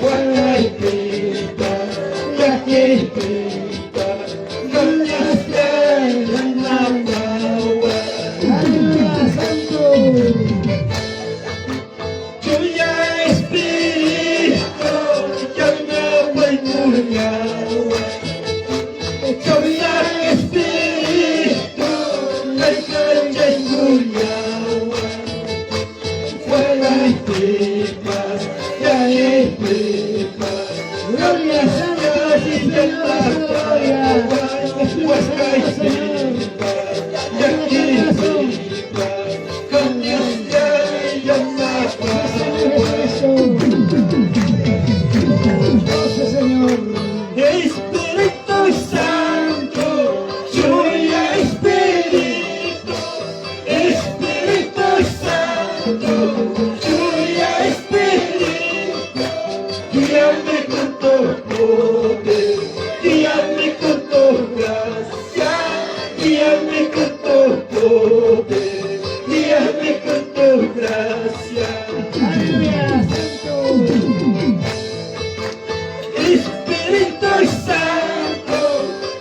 Waqaypipas, llakiypipas, kan Dioslla yanapawan. Aleluya, Santo. Chuya Espíritu, yanapaykuya. Kawsaq Espíritu, kallpachaykuya. Waqaypipas, llakiypipas, Gloria, Santo, sí, Señor, gloria. Espíritu Santo, Señor. Waqaypipas, llakiypipas, kan Dioslla yanapawan. Señor Jesucristo. Gracias, Señor. Espíritu Santo, Chuya Espíritu, Espíritu Santo, Chuya Espíritu, guíame con tu poder, guíame con tu gracia, guíame con tu poder, guíame con tu gracia. Aleluya, Santo. Espíritu Santo,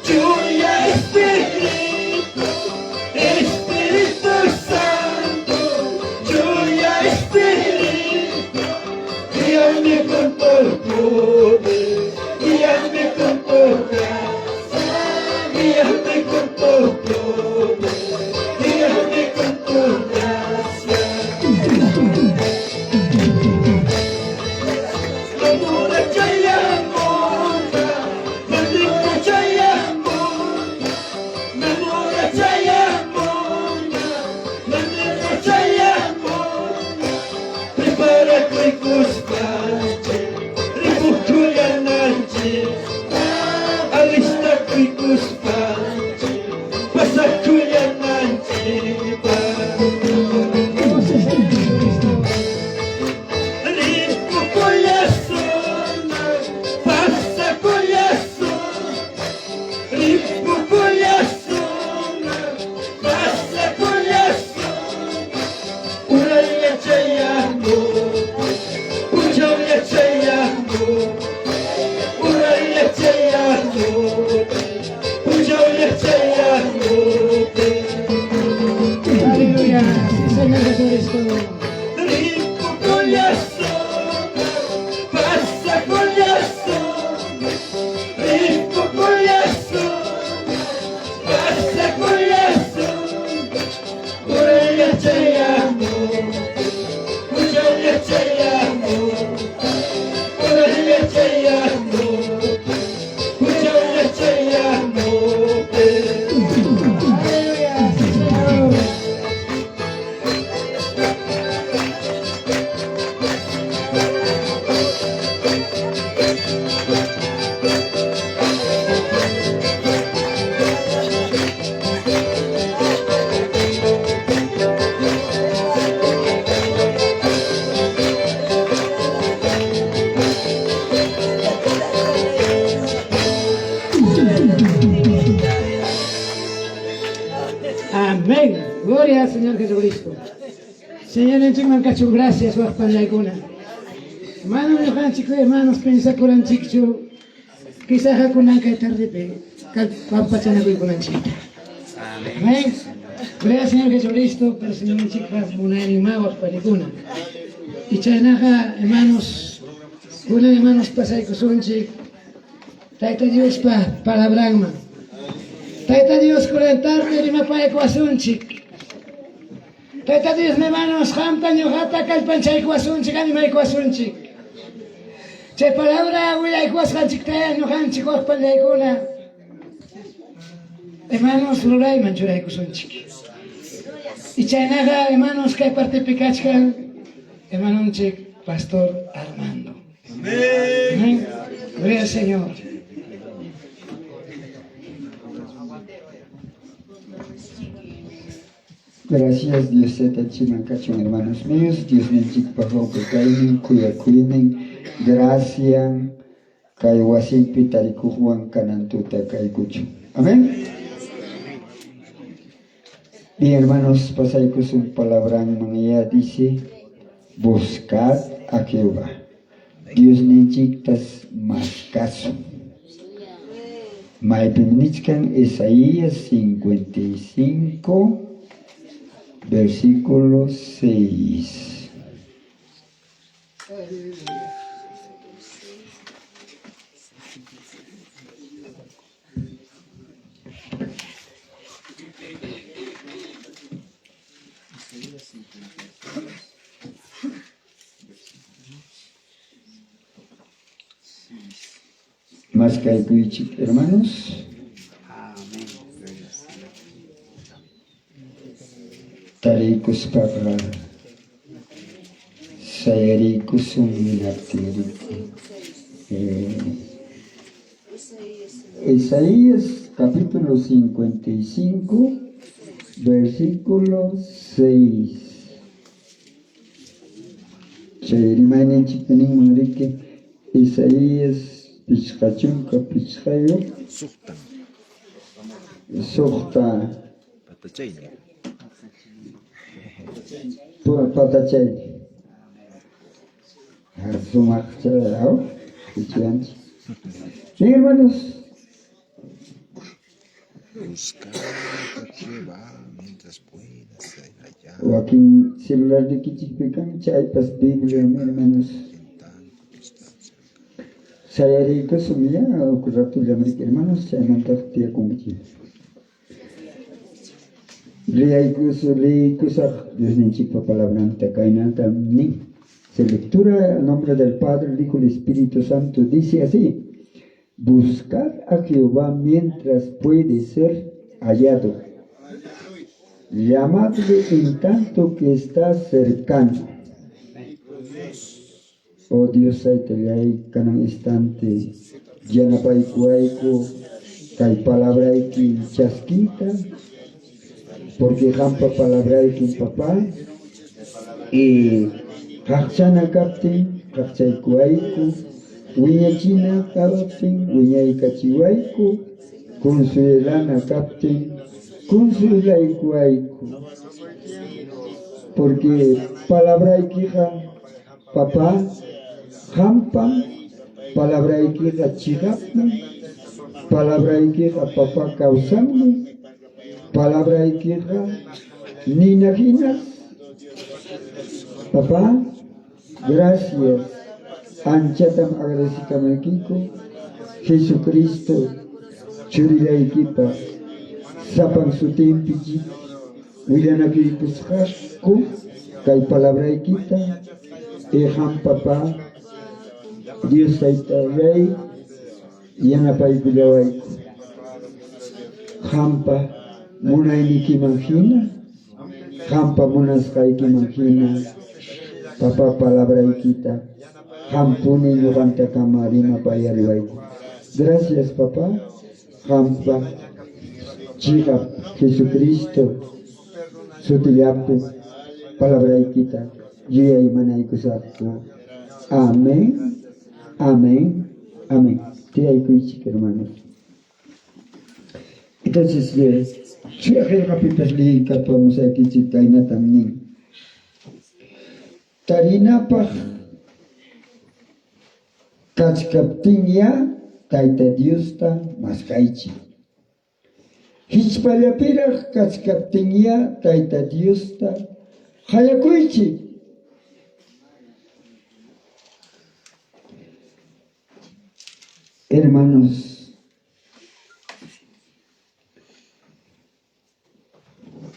Chuya Espíritu, Espíritu Santo, Chuya Espíritu, guíame con tu poder, guíame con tu gracia, guíame con tu poder, guíame con tu gracia. Namura chayamuna, Nandito chayamuna, Namura chayamuna, Nandito chayamuna, Preparakuykuspanchik, ripukuyananchik, Alistakuykuspanchik, pasakuyananchikpaq. Gracias, Señor Jesucristo. Ripukullasun, pasakullasun, ripukullasun, pasakullasun, uraylla chayamun, punchawlla chayamun, uraylla chayamun, punchawlla chayamun. Aleluya. Sí, Señor Jesucristo. Ripukullasun, pasakullasun, ripukullasun, pasakullasun, uraylla chayamun, punchawlla chayamun, uraylla chayamun, punchawlla chayamun. Aleluya. Sí, Señor. Amén. Gloria al Señor Jesucristo. Señorninchikman kachun gracias waqpallaykuna. Manam ñuqanchik hermanos pensakuranchikchu quizá kunan kay tardepi pampachanakuykunanchikta. Amén. Gloria al Señor Jesucristo, pero Señorninchikpa munayninman waqpallaykuna. Y chaynaqa hermanos, kunan hermanos pasaykusunchik Tayta Diospa palabranman. Tayta Dios kunan tarde rimapaykuwasunchik. Tayta Dios hermanos, qamta ñuqata kallpanchaykuwasunchik, animaykuwasunchik. Chay palabra willaykuwasqanchiktaya ñuqanchik waqpallaykuna. Hermanos, rurayman churaykusunchik. Y chaynaqa, hermanos, kay partepi kachkan hermanonchik Pastor Armando. Amén. Gloria al Señor. Gracias Dios chiman kachun hermanos míos, Diosninchikpa kaynin, kuyakuynin, gracias kay wasinpi tarikuqwan kanan tuta kaykuchun. Amén. Bien, hermanos, pasaykusun palabranman ya dice, buscad a Jehová. Diosninchiktas maskasun. Maypim nichkan Isaías 55, versículo 6. Maskaykuychik, hermanos. Tariykuspaqa sayariykusun hinaptin Isaías capítulo 55, versículo 6. Chay rimayninchikta ninman riki Isaías 55 suqta patachayni. Sumaq chay, Bien, hermanos. Buscad a Jehová mientras pueda ser hallado. Wakin celular nikichikpi kan chaypas Biblia, hermanos. En tanto que está cerca. Sayariykusun ya huk ratullam riki hermanos, chaymantaq tiyakunkichik. Liyaykusaq Diosninchikpa palabranta kaynatam nin. Se lectura en nombre del Padre, el Hijo y el Espíritu Santo dice así: Buscad a Jehová mientras puede ser hallado. Llamadle en tanto que está cercano. Oh Dios, taytallay kanan instante yanapaykuwayku kay palabrayki chaskiyta, porque qampa palabraykim papá y qaqchana kaptin qaqchaykuwayku, wiñachina kaptin wiñaykachiwayku, consuelana kaptin consuelaykuwayku, porque palabraykiqa papá qampam, palabraykiqa chiqapmi, palabraykiqa papá kawsanmi, palabraykiqa nina hinas. Papá, gracias. Anchatam agradecikamaykiku Jesucristo churillaykipa sapan sutinpi willanakuykusqaku kay palabraykita qam papá Dios taytallay yanapaykullawayku qampa munaynikiman hina, qampa munasqaykiman hina, papá palabraykita qampuni ñuqantakama rimapayariwayku. Gracias, papá, qampa chiqap Jesucristo sutillapi palabraykita yuyaymanaykusaqku. Amén, amén, amén. Tiyaykuychik, hermanos. Entonces, chuya qillqapipas liykapamusaykichik kaynatam nin. Tarinapaq kachkaptinya Tayta Diosta maskaychik. Hichpallapiraq kachkaptinya Tayta Diosta qayakuychik. Hermanos,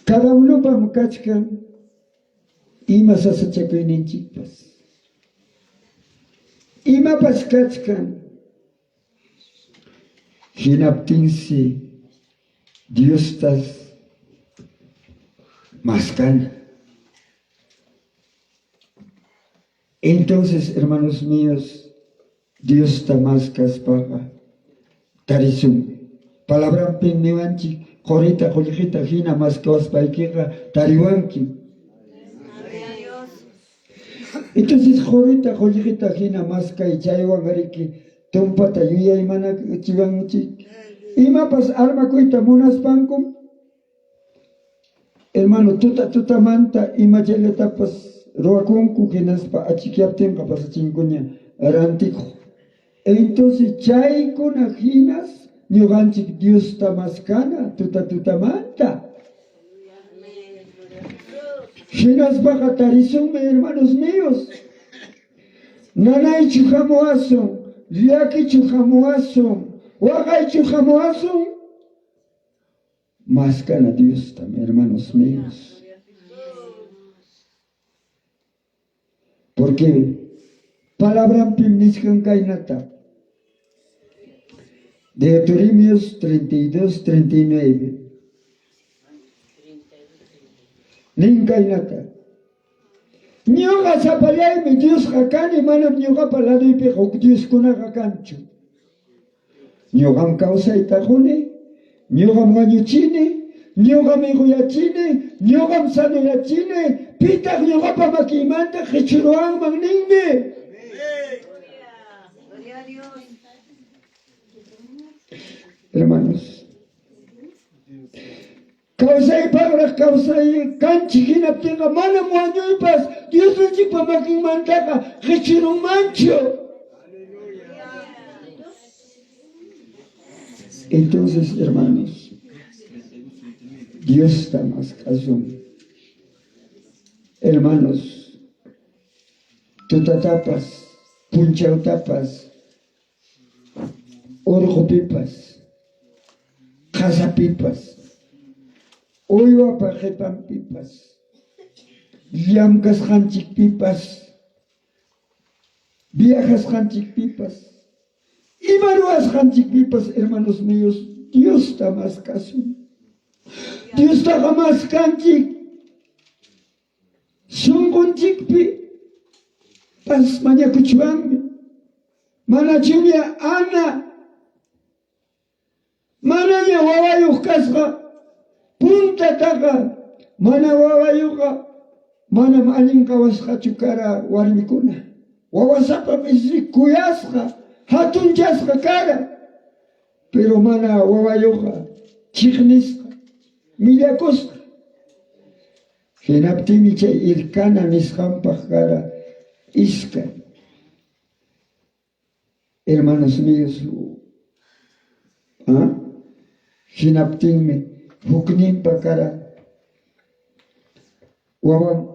cada unopam kachkan ima sasachakuyninchikpas. Imapas kachkan. Hinaptinsi Diostas Maskana. Entonces, hermanos míos, Diosta maskaspaqa tarisunmi. Palabranpim niwanchik, Qorita qollqeta hina maskawaspaykiqa tariwankim. Entonces, qorita qollqeta hina maskay chaywan riki tumpata yuyaymanachiwanchik. Imapas armakuyta munaspankum, hermano, tuta tutamanta imachallatapas ruwakunku hinaspa achikyaptinqa pasachinkuña rantikuq. Entonces chaykuna hinas ñuqanchik Diosta maskana tuta tutamanta. Hinaspaqa tarisunmi, hermanos míos. Nanaychu hamuwasun, llakichu hamuwasun, waqaychu hamuwasun. Maskana Diostam, hermanos míos. Porque palabranpim nichkan kaynata. Deuteronomios 32, 39. Nin kaynata. Ñuqa sapallaymi Diosqa kani, manam ñuqapa ladoypiqa huk dioskunaqa kanchu. Ñuqam kawsayta quni, ñuqam wañuchini, ñuqam higoyachini, ñuqam sanoyachini, pitaq ñuqapa makiymanta qichuruwanman ninmi. Hermanos, kawsaypaqraq kawsay kanchik hinaptinqa manam wañuypas Diosninchikpa makinmantaqa qichurunmanchu. Entonces, hermanos, Diosta mask'asun. Hermanos, tutatapas, punchawtapas, urqupipas, qasapipas, uywapa qipanpipas, llamkasqanchikpipas, viajasqanchikpipas, ima ruwasqanchikpipas, hermanos míos, Diosta maskasun. Diostaqa maskanchik sunqunchikpi pas mañakuchwanmi. Manachuña Ana manaña wawayuq kasqa, puntataqa mana wawayuqqa manam allin qawasqachu kara warmikuna. Wawasapa misri kuyasqa, hatunchasqa kara, pero mana wawayuqqa chiqnisqa, millakusqa. Hinaptinmi chay Elcana nisqanpaq kara iskay hermanos míos. ¿Ah? Hinaptinmi hukninpa kara wawan,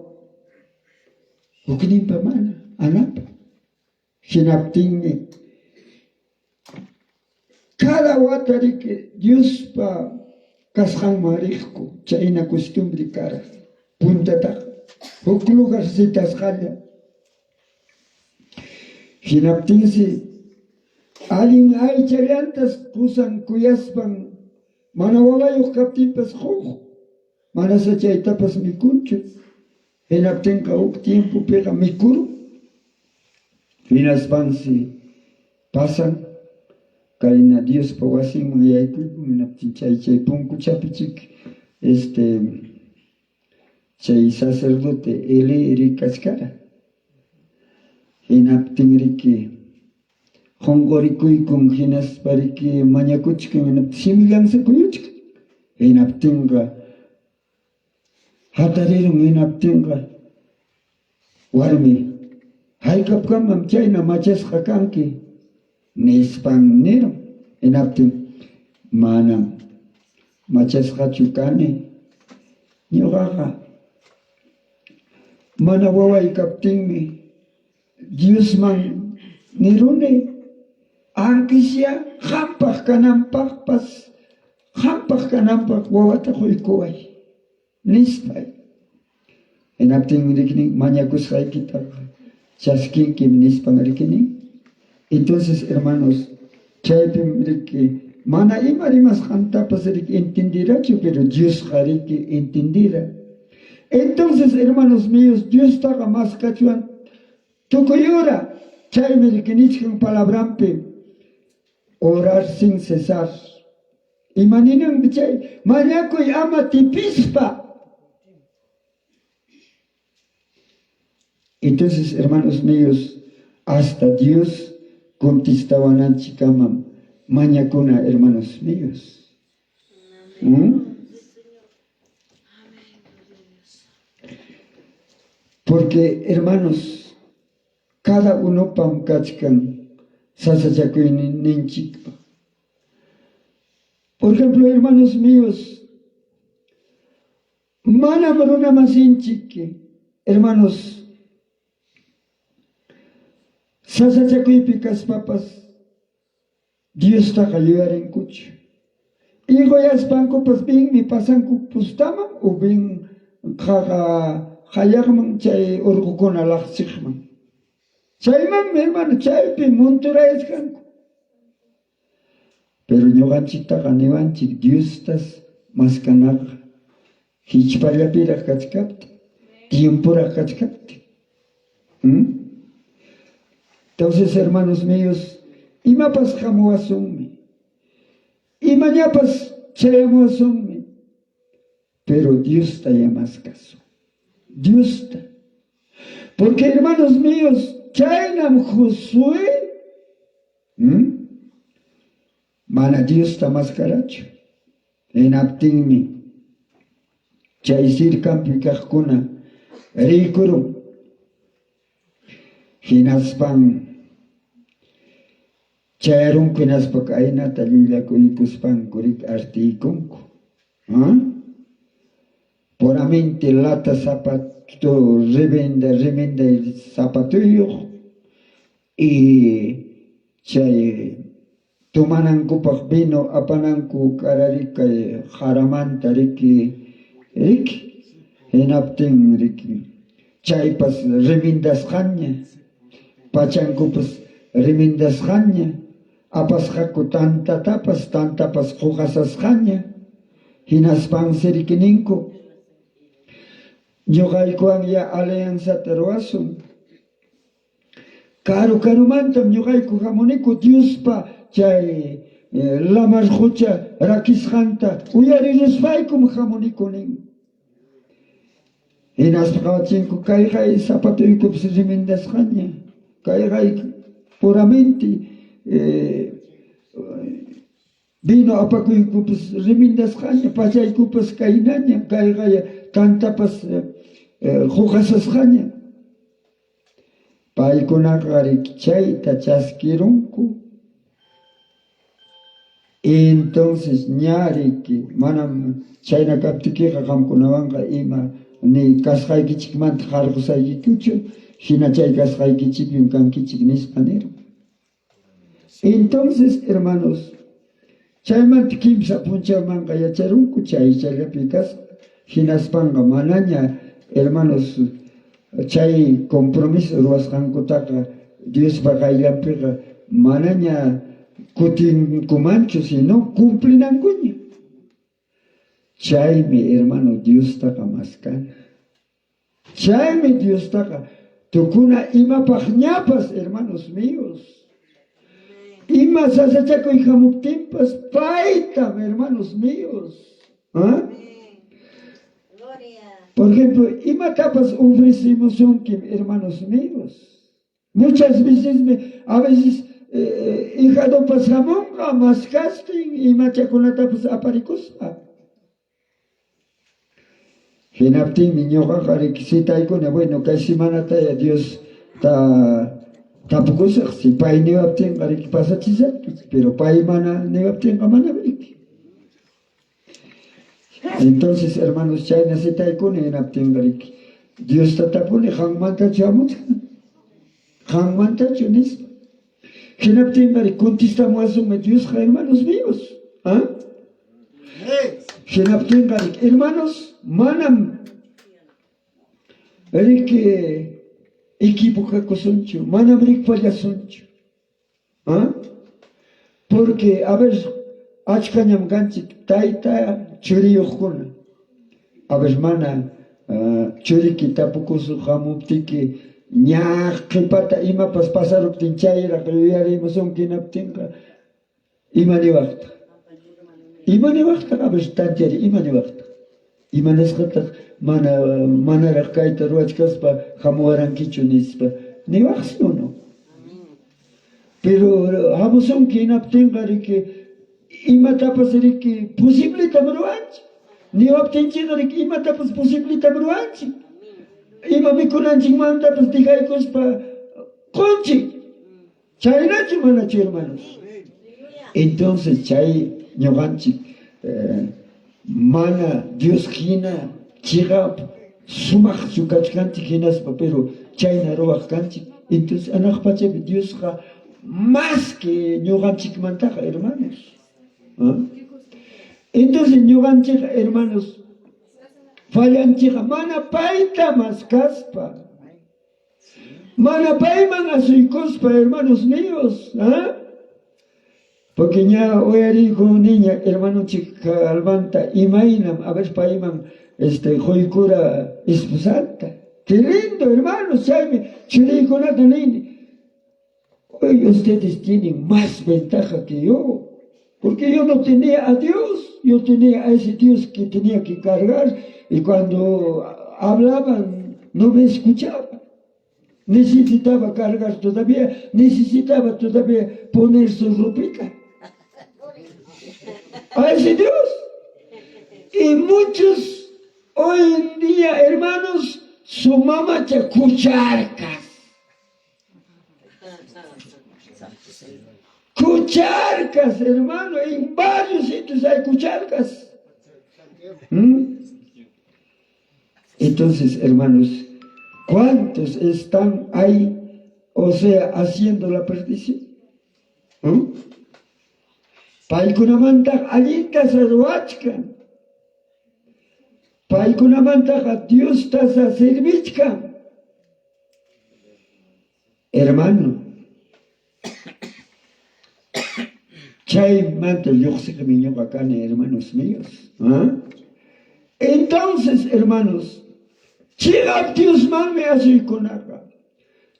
hukninpa mana, Anapa. Hinaptinmi cada wata riki Diospa kasqanman riqku, chayna costumbre kara puntataqa huk lugar citasqalla. Hinaptinsi allin aychallantas qusan kuyaspan mana wawayuq kaptinpas quq, manasá chaytapas mikunchu. Hinaptinqa huk tiempopiqa mikurun. Hinaspansi pasan kayna Diospa wasinman yaykuykun, hinaptin chay chay punkuchapi chik este chay sacerdote Elí rikachkara. Hinaptin riki qunqurikuykun hinaspa riki mañakuchkan, hinaptin simillansi kuyuchkan. Hinaptinqa hatarirun, hinaptinqa warmi, haykapkamam chayna machasqa kanki? nispan nirun. Hinaptin manam machasqachu kani, ñuqaqa mana waway kaptinmi Diosman niruni, ankisya qampaq kananpaqpas, qampaq kananpaq wawata quykuway, nispay. Hinaptinmi riknin mañakusqaykitaqa chaskinkim nispan rikinin. Entonces, hermanos, chaypim riki mana ima rimasqantapas riki entendirachu, pero Diosqa riki entendira. Entonces, hermanos míos, Diostaqa maskachwan tukuy hora. Chaymi rikinichkan palabranpi orar sin cesar. Ima ninanmi chay? Mañakuy ama tipispa. Entonces, hermanos míos, hasta Dios contestawananchikkamam mañakuna, hermanos míos. ¿Mm? Porque, hermanos, cada unopam kachkan sasachakuyninchikpa. Por ejemplo, hermanos míos, manam runamasinchik, hermanos, sasachakuypi kaspapas Diostaqa yuyarinkuchu. Iquyaspankupas binmi pasanku pustaman o bin qaqa qayaqman chay urqukuna laqsiqman. Chaymanmi hermano chaypi monturayachkanku. Pero ñuqanchiktaqa niwanchik Diostas maskanaqa hichpallapiraq kachkaptin, tiemporaq kachkaptin. ¿Mm? Entonces, hermanos míos, imapas hamuwasunmi, imañapas chayamuwasunmi, pero Diosta ya maskasun. Diosta. Porque, hermanos míos, chaynam Josué ¿Mm? mana Diosta maskarachu. Hinaptinmi chay sirkanpi kaqkuna riykurun. Hinaspan chayarunku hinaspa kaynata llullakuykuspanku rik artiykunku. ¿Ah? Puramente lata zapato revenda remenda zapatuyuq y chay tomanankupaq vino apananku karari kay jaramanta riki riki hinaptin riki chaypas remendasqaña pachankupas remendasqaña apasqaku tantatapas tantapas quqasasqaña hinaspansi riki ninku ñuqaykuwan ya alianzata ruwasun. Karu karumantam ñuqayku hamuniku Diospa chay lamar qucha rakisqanta uyariruspaykum hamuniku nin. Hinaspa qawachinku kayqa zapatoykupas remendasqaña, kayqa puramente vino apakuykupas remendasqaña, pachaykupas kaynaña, kayqa tantapas quqasasqaña. Paykunaqa chayta chaskirunku. Entonces ña riki manam chayna kaptikiqa qamkunawanqa ima ni kasqaykichikmanta qarqusaykikuchu, hina chay kasqaykichikpim kankichik nispa nirun. Entonces, hermanos, chaymanta kimsa punchawmanqa yacharunku chay chayllapi kasqa, hinaspanqa manaña, hermanos, chay compromiso ruwasqankutaqa Diospa qayllanpiqa manaña kutinkumanchu, sino cumplinankuña. Chaymi, hermano, Diostaqa maskana. Chaymi Diostaqa tukuna imapaqñapas, hermanos míos. Ima sasachakuy hamuptinpas paytam, hermanos míos. ¿Ah? Por ejemplo, imatapas ofrecimusunkim, hermanos míos. Muchas veces, a veces hijadopas hamunqa maskastin imachakunatapas aparikuspa. Hinaptinmi ñuqaqa riki citaykuna, bueno, kay semanataya Diosta tapukusaq, si pay niwaptinqa riki pasachisaq, pero pay mana niwaptinqa manam riki. Entonces, hermanos, chayna citaykuna hinaptinqa riki Diosta tapuni qanmantachu hamuchkan, qanmantachu nispa. Hinaptinqa contestamuwasunmi Diosqa, hermanos míos. ¿Ah? Hinaptinqa, hermanos, manam riki equivocakusunchu, manam rikpallasunchu. ¿Ah? Porque, a ver, achkañam kanchik tayta churiyuqkuna. A ver, mana Churiki tapukusuq hamuptiki ña qipata imapas pasaruptin chayraq yuyarimusunki hinaptinqa ima niwaqtaq? Ima niwaqtaq? A ver, tanteari, ima niwaqtaq? Imanasqataq mana manaraq kayta ruwachkaspa hamuwarankichu nispa niwaqsi o no? Pero hamusunki hinaptinqa riki imatapas riki posibletam ruwanchik. Niwaptinchikqa riki imatapas posibletam ruwanchik. Ima mikunanchikmantapas dejaykuspa qunchik. Chaynachu manachu hermanos? Entonces chay ñuqanchik mana Dios hina chiqap sumaqchu kachkanchik hinaspa pero chayna ruwaq kanchik. Entonces anaq pachapi Diosqa más que ñuqanchikmantaqa hermanos. Entonces ñuqanchikqa hermanos fallanchikqa mana payta maskaspa. Mana payman asuykuspa, hermanos míos, ¿ah? Porque ña uyariyku niña hermanonchik Almanta imaynam a ver payman este quykura esposanta. Qué lindo, hermanos, chaymi churiykunata nini. Hoy ustedes tienen más ventaja que yo, porque yo no tenía a Dios, yo tenía a ese Dios que tenía que cargar y cuando hablaban no me escuchaba. Necesitaba cargar todavía, necesitaba todavía poner su ropita. A ese Dios. Y muchos hoy en día, hermanos, su mamacha cucharcas. Cucharcas, hermano, en varios sitios hay cucharcas. ¿Mm? Entonces, hermanos, ¿cuántos están ahí, o sea, haciendo la perdición? ¿Mm? Paykunamanta allinta ruwachkan. Paykunamantaqa Diosta servichkan. Hermano, chaymanta lluqsiqmi ñuqa kani, hermanos míos. ¿Ah? Entonces, hermanos, chiqap Diosmanmi asuykunaqa.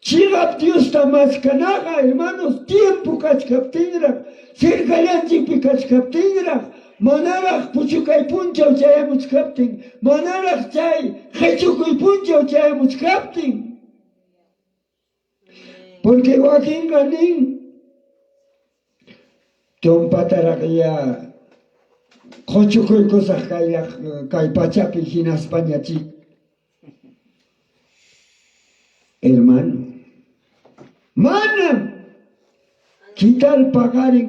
Chiqap Diosta maskanaqa, hermanos, tiempo kachkaptinraq, cercallanchikpi kachkaptinraq, manaraq puchukay punchaw chayamuchkaptin, manaraq chay qechukuy punchaw chayamuchkaptin. Porque wakinqa nin, tumpataraq ya quchukuykusaq kay, kay pachapi hinaspaña chik. Hermano, manam ¿Qué tal paqarin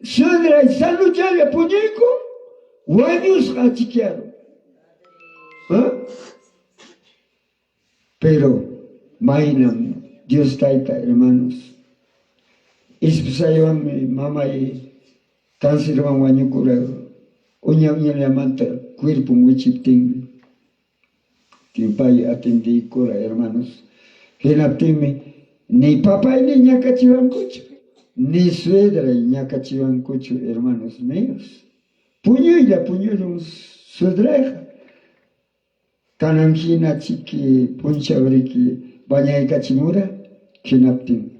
suegray sanuchalla puñuykun wañusqa achikyarun? ¿Ah? Pero maynam Dios Tayta, hermanos, esposaywanmi mamay cancerwan wañukura uña uñallamanta cuerpon wichiptinmi. Pay atiendeykura, hermanos. Hinaptinmi ni papayni ñakachiwankuchu, ni suegray ñakachiwankuchu, hermanos míos. Puñuylla puñurun suegrayqa. Kanan hina chiki p'unchaw riki bañaykachimura, hinaptin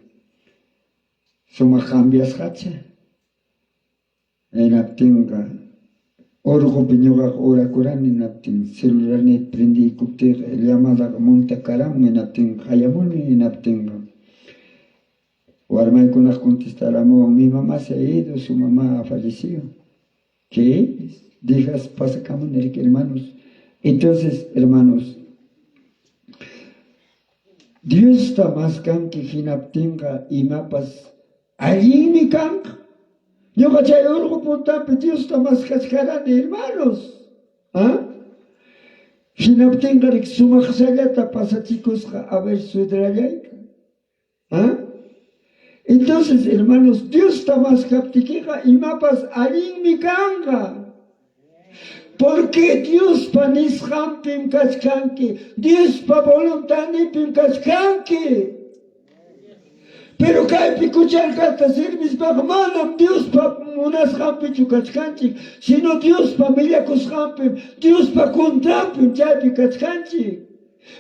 sumaq cambiasqacha. Hinaptinqa urqupi ñuqaqa orakurani, hinaptin celularniyta prendiykuptiyqa llamadaqa montakaramun, hinaptinqa qayamuni, hinaptinqa warmaykunaqa contestaramuwan, mi mamá se ha ido, su mamá ha fallecido. ¿Qué? Dejas pasakamuni riki hermanos. Entonces, hermanos, Diosta maskanki hinaptinqa imapas allinmi kanqa. Ñuqa chay urqu puntanpi Diosta maskachkarani, hermanos. ¿Ah? Hinaptinqa riki sumaqllallata pasachikusqa a ver suegrallayqa. ¿Ah? Entonces, hermanos, Diosta maskaptikiqa imapas allinmi kanqa. Porque Diospa nisqanpim kachkanki, Diospa voluntadninpim kachkanki. Pero kaypi kucharkasta servispaqa manam Diospa munasqanpichu kachkanchik, sino Diospa millakusqanpim, Diospa contranpim chaypi kachkanchik.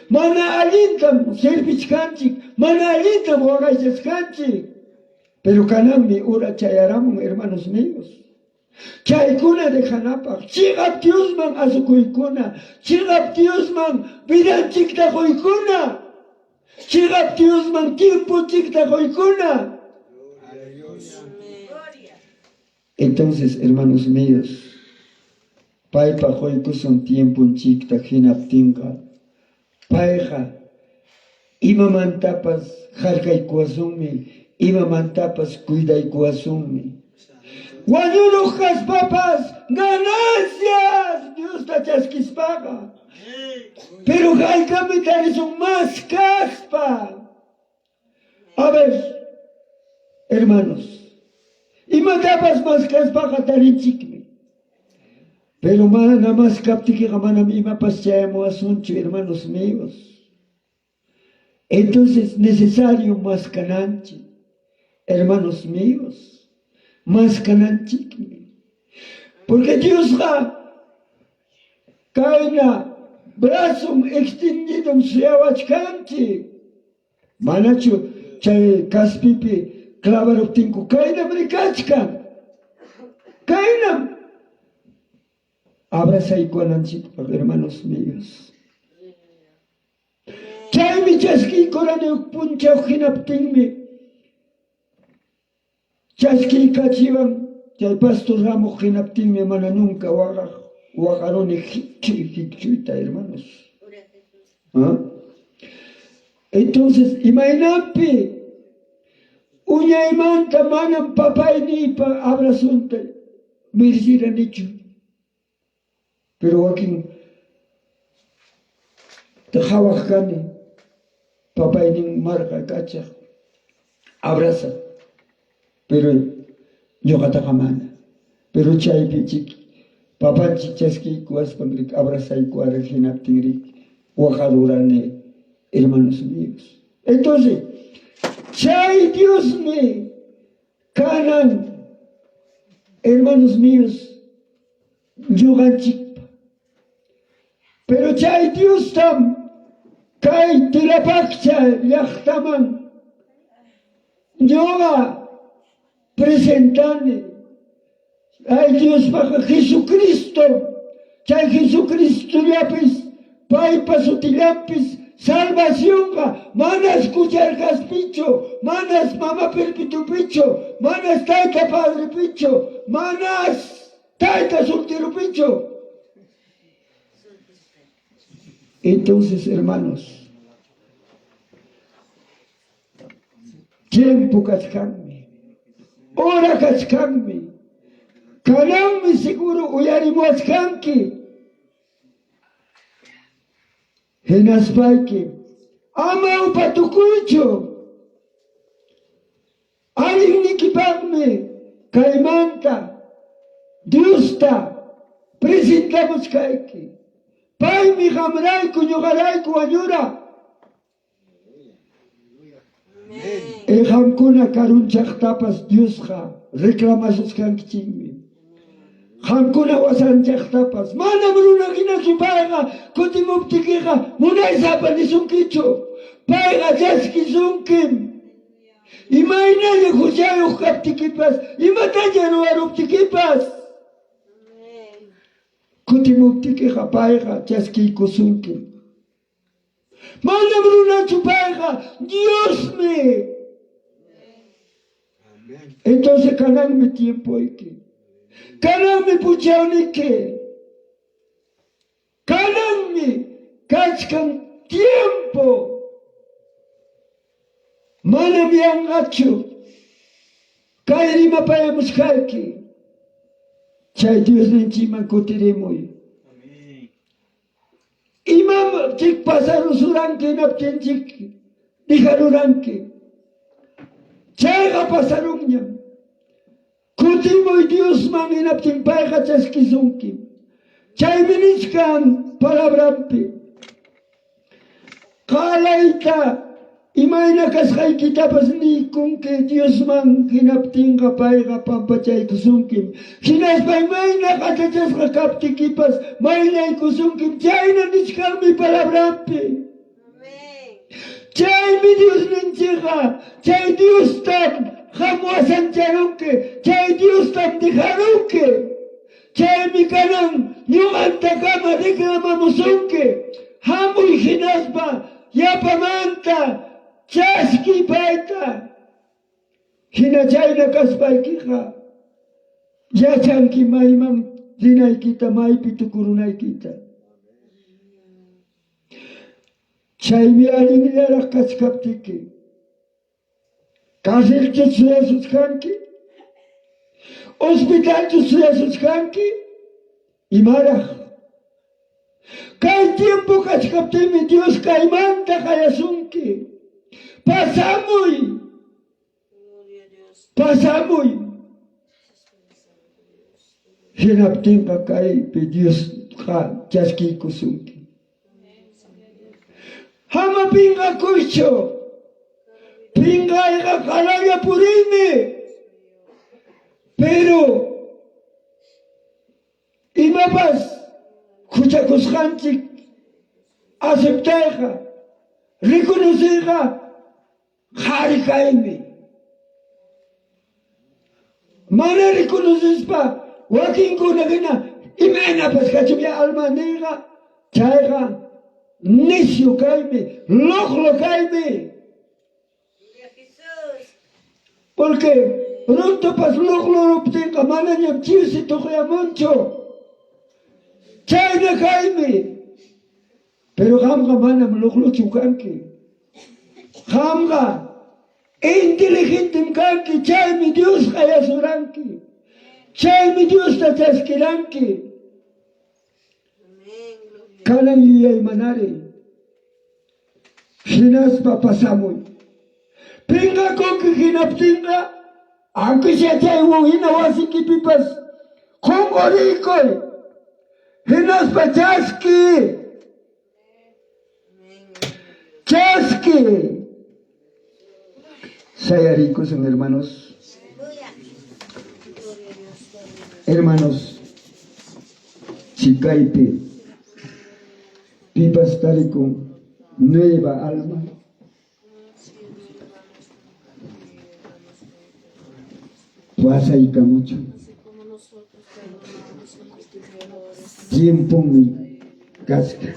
Mana allintam servichkanchik, mana allintam waqaychachkanchik. Pero kananmi hora chayaramun, hermanos míos. Chaykuna dejanapaq, chiqap Diosman asukuykuna, chiqap Diosman vidanchikta quykuna, chiqap Diosman tiemponchikta quykuna. Entonces, hermanos míos, paypa quykusun tiemponchikta hinaptinqa, payqa imamantapas harkaykuwasunmi, imamantapas cuidaykuwasunmi. Wañuruq kaspapas ganancias Diosta chaskispaqa, pero haykami tarisun mas kaspa. A ver, hermanos, imatapas maskaspaqa tarinchikmi. Pero mana maskaptikiqa manam imapas chayamuwasunchu, hermanos míos. Entonces necesario maskananchik, hermanos míos, maskananchikmi. Porque Diosqa kayna brazon extendidom suyawachkanchik. Manachu chay kaspipi clavaruptinku kaynam rikachkan? Kaynam abrazaykuwananchikpaq, hermanos míos. Chaymi chaskiykurani huk punchaw hinaptinmi chaskiykachiwan chay pastor hamuq hinaptinmi mana nunca waqaq waqaruni hikchuy hikchuyta hermanos. ¿Ah? Entonces, imaynanpi uñaymanta manam papayniypa abrazonta mereciranichu. Pero wakin qhawaq kani papaynin marqa kachaq abrazaq pero ñuqataqa mana. Pero chaypi chik papanchik chaskiykuwaspan rik abrazaykuwara hinaptin rik waqarurani hermanos míos. Entonces, chay Diosmi kanan hermanos míos ñuqanchikpa. Pero chay Diostam kay Tilapaccha llaqtaman ñuqa presentani. Ay Diospaqa Jesucristo, chay Jesucristollapis paypa sutillanpis salvacionqa manas kucharkaspichu, manas mama perpitupichu, manas tayta padrepichu, manas tayta solteropichu. Entonces, hermanos, tiempo kachkanmi, hora kachkanmi, kananmi seguro uyarimuwachkanki. Hinaspayki ama upatukuychu. Allinnikipaqmi kaymanta Diosta presentamuchkayki. Paymi qamrayku ñuqarayku wañura. E qamkuna karunchaqtapas Diosqa reclamasuchkankichikmi. Qamkuna wasanchaqtapas manam runa hinachu payqa kutimuptikiqa munaysapa nisunkichu. Payqa chaskisunkim. Imaynalla huchayuq kaptikipas, imataña ruwaruptikipas, kutimuptikiqa payqa chaskiykusunkim. Manam runachu payqa, Diosmi. Entonces kananmi tiempoyki, kananmi punchawniki, kananmi kachkan tiempo. Manam yanqachu kay rimapayamusqayki, chay Diosninchikman kutirimuy. Imam chik pasarusuranki hinaptinchik dejaruranki. Chayqa pasarunñam. Kutimuy Diosman hinaptin payqa chaskisunki. Chaymi nichkan palabranpi. Qalayta. Imayna kasqaykitapas niykunki Diosman, hinaptinqa payqa pampachaykusunkim. Hinaspa imayna qatachasqa kaptikipas mayllaykusunkim. Chayna nichkanmi palabranpi. Chaymi Diosninchikqa chay Diostam qam wasancharunki, chay Diostam dejarunki. Chaymi kanan ñuqantakama reclamamusunki, Hamuy hinaspa yapamanta chaskiy payta. Hina chayna kaspaykiqa yachanki mayman rinaykita, maypi tukurunaykita. Chaymi allinllaraq kachkaptiki Carcelchu suyasuchkanki? Hospitalchu suyasuchkanki? Imaraq? Kay tiempo kachkaptinmi Dios kaymanta qayasunki. Pasamuy! Pasamuy! Hinaptinqa kaypi Diosqa chaskiykusunki. Ama pinqakuychu. Pinqayqa qalalla puriymi. Pero imapas huchakusqanchik aceptayqa, reconoceyqa qhari kaymi. Mana reconocespa wakinkuna hina imaynapas kachunña alma niyqa, chayqa necio kaymi, loqlo kaymi. Porque runtupas loqloruptinqa manañam chirsi tuqyamunchu. Chayna kaymi. Pero qamqa manam loqlochu kanki. Qamqa inteligentem kanki, chaymi Dios qayasuranki. Chaymi Diosta chaskiranki. Kanan yuyaymanari. Hinaspa pasamuy. Pinqakunki hinaptinqa aunque sea chaywan hina wasikipipas qunquriykuy. Hinaspa chaski. Chaski. Sayariykusun hermanos. Hermanos, chikaypi pipas tarikun nueva alma. Pasaykamuchun. Tiemponmi kachkan.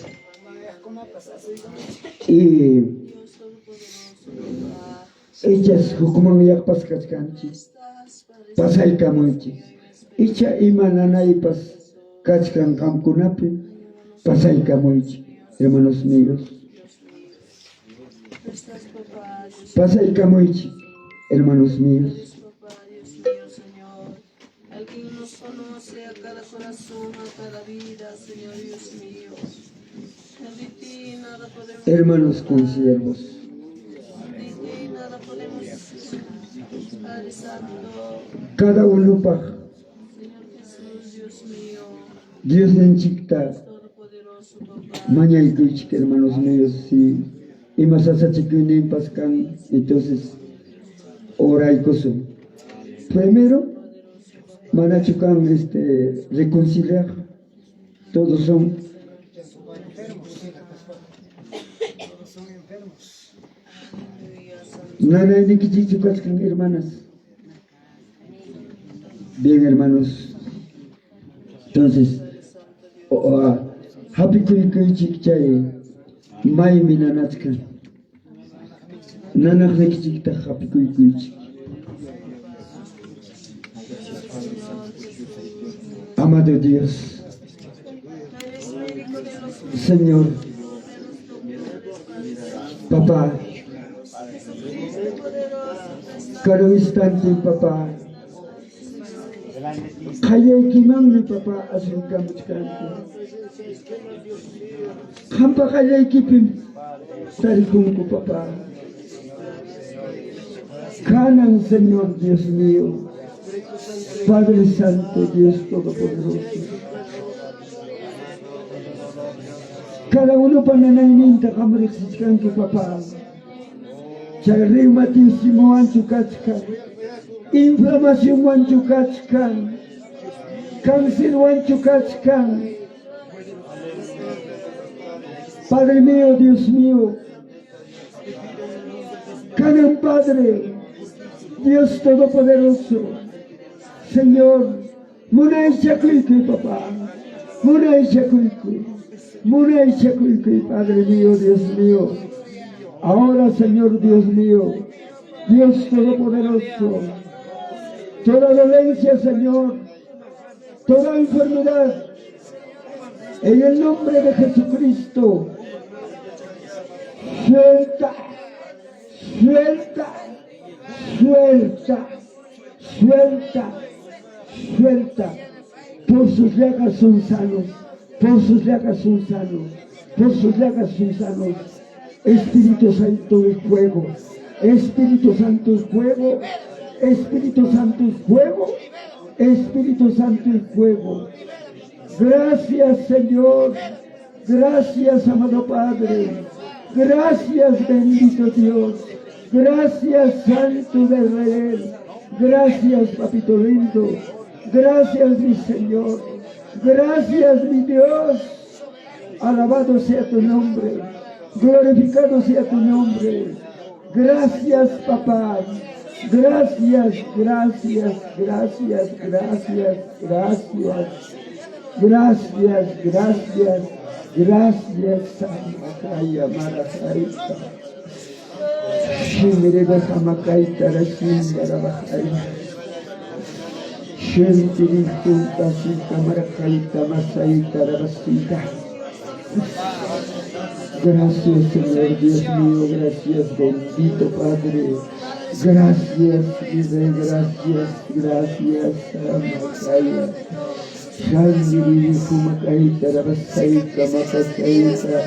Y ichas hukmanyaqpas kachkanchik, pasaykamuychik. Icha ima nanaypas kachkan qamkunapi, pasaykamuychik, hermanos míos. Pasaykamuychik, hermanos míos. Hermanos consiervos. Cada unopaq Diosninchikta mañaykuychik, hermanos míos, si ima sasachikuyninpas kan, entonces oraykusun. Primero, manachu kan este reconciliar, todos son Nanaynikichikchu kachkan, hermanas? Bien, hermanos. Entonces, hapikuykuychik chay maymi nanachkan. Nanaqnikichiktaq hapikuykuychik. Amado Dios, Señor, Papá, Cada instante, papá. Qallaykimanmi, papá, asunkamuchkanku. Qampa qallaykipim tarikunku, papá. Kanan, Señor Dios mío, Padre Santo, Dios Todopoderoso. Cada unopa nanayninta qam riqsichkanki, papá. Chay reumatismowanchu kachkan, inflamacionwanchu kachkan, cancerwanchu kachkan. Padre mío, Dios mío, kanan Padre, Dios Todopoderoso, Señor, munaychakuykuy, papá, munaychakuykuy, munaychakuykuy, Padre mío, Dios mío. Ahora, Señor Dios mío, Dios Todopoderoso, toda dolencia, Señor, toda enfermedad, en el nombre de Jesucristo, suelta, suelta, suelta, suelta, suelta. Por sus llagas son sanos, por sus llagas son sanos, por sus llagas son sanos. Espíritu Santo y fuego, Espíritu Santo y fuego, Espíritu Santo y fuego, Espíritu Santo y fuego. Gracias, Señor. Gracias, amado Padre. Gracias, bendito Dios. Gracias, Santo de Israel. Gracias, Papito lindo. Gracias, mi Señor. Gracias, mi Dios. Alabado sea tu nombre. Glorificado sea tu nombre. Gracias, papá. Gracias, gracias, gracias, gracias, gracias. Gracias, gracias, gracias, Samakaya Marajaita. Shimireba Hamakaita Rashindarabajaya. Shentiri Junta Sika Marajaita Masaita Rabasita. Gracias, Señor Dios mío, gracias, bendito Padre. Gracias, mi Rey, gracias, gracias, Amakaya. Shandiri Humakaita Rabasaita Makasaita.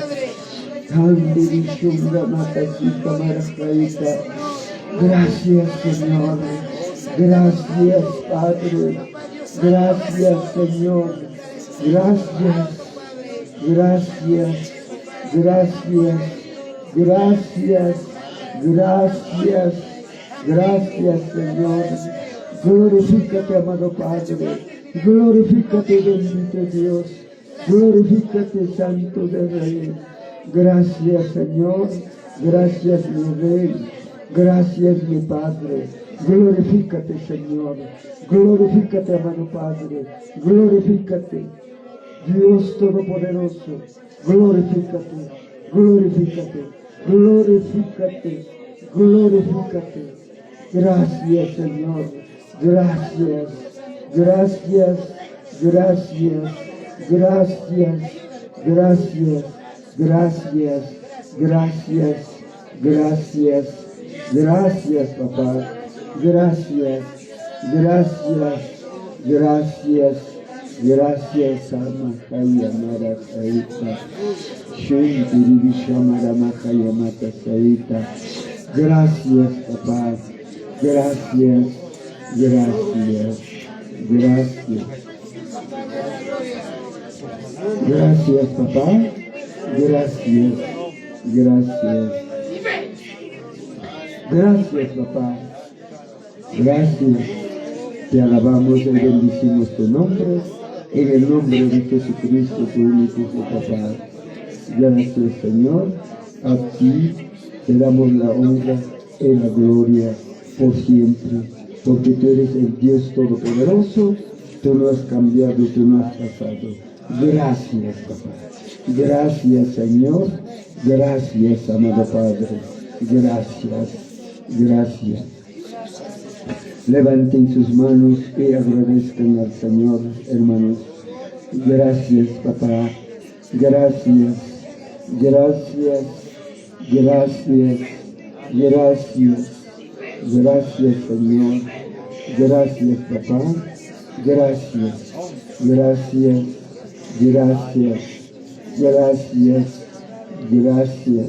Shandiri Shumra Makasita Marakaita. Gracias, Señor. Gracias, Padre. Gracias, Señor. Gracias. Gracias. Gracias. Gracias. Gracias. Gracias, Señor. Glorifícate, amado Padre. Glorifícate, bendito Dios. Glorifícate, Santo de Rey. Gracias, Señor. Gracias, mi Rey. Gracias, mi Padre. Glorifícate, Señor. Glorifícate, amado Padre. Glorifícate. Dios Todopoderoso. Glorifícate. Glorifícate. Glorifícate. Glorifícate. Gracias, Señor. Gracias. Gracias. Gracias. Gracias. Gracias. Gracias. Gracias. Gracias. Gracias, papá. Gracias. Gracias. Gracias. Gracias, Amakaya Marakaita. Shentiri Matasaita. Gracias, papá. Gracias. Gracias. Gracias. Gracias, papá. Gracias. Gracias. Gracias, papá. Gracias. Te alabamos y bendicimos tu nombre. En el nombre de Jesucristo, tu único Hijo, papá. Gracias, Señor. A ti te damos la honra y la gloria por siempre, porque tú eres el Dios Todopoderoso. Tú no has cambiado, tú no has pasado. Gracias, papá. Gracias, Señor. Gracias, amado Padre. Gracias. Gracias. Levanten sus manos y agradezcan al Señor, hermanos. Gracias, papá. Gracias. Gracias. Gracias. Gracias. Gracias, Señor. Gracias, papá. Gracias. Gracias. Gracias. Gracias. Gracias.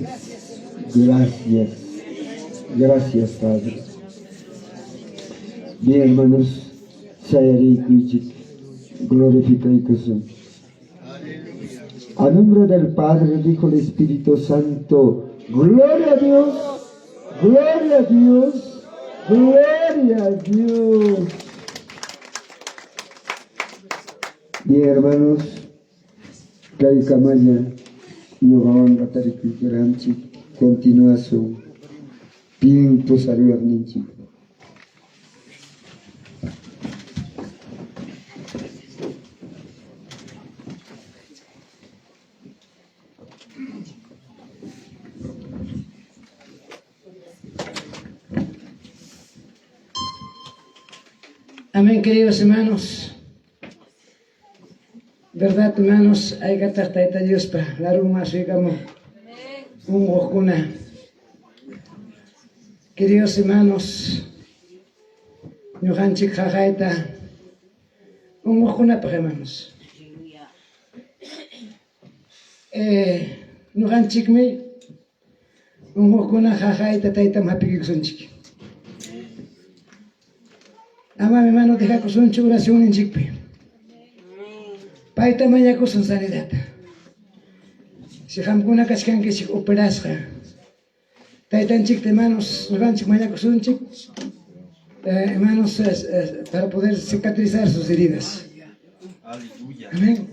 Gracias. Gracias, Padre. Bien, hermanos, sayarikuychik, glorificaykusun. A nombre del Padre, del Hijo, del Espíritu Santo, gloria a Dios, Gloria a Dios. Gloria a Dios. Bien, hermanos, kay kamalla ñuqawanqa tarikuykuranchik continuasun pin pusariwaqninchik. Amén, queridos hermanos. Verdad, hermanos, aykataq Tayta Diospa larunman asuykamuq unquqkuna. Queridos hermanos, ñuqanchik qaqayta unquqkunapaq, hermanos. Ñuqanchikmi unquqkuna qaqayta Taytam hap'iykusunchik. Amam hermano dejakusunchu oracionninchikpi. Payta mañakusun sanidadta. Si qamkuna kachkankichik operasqa, Taytanchikta hermanos ñuqanchik mañakusunchik, hermanos, para poder cicatrizar sus heridas. Amén.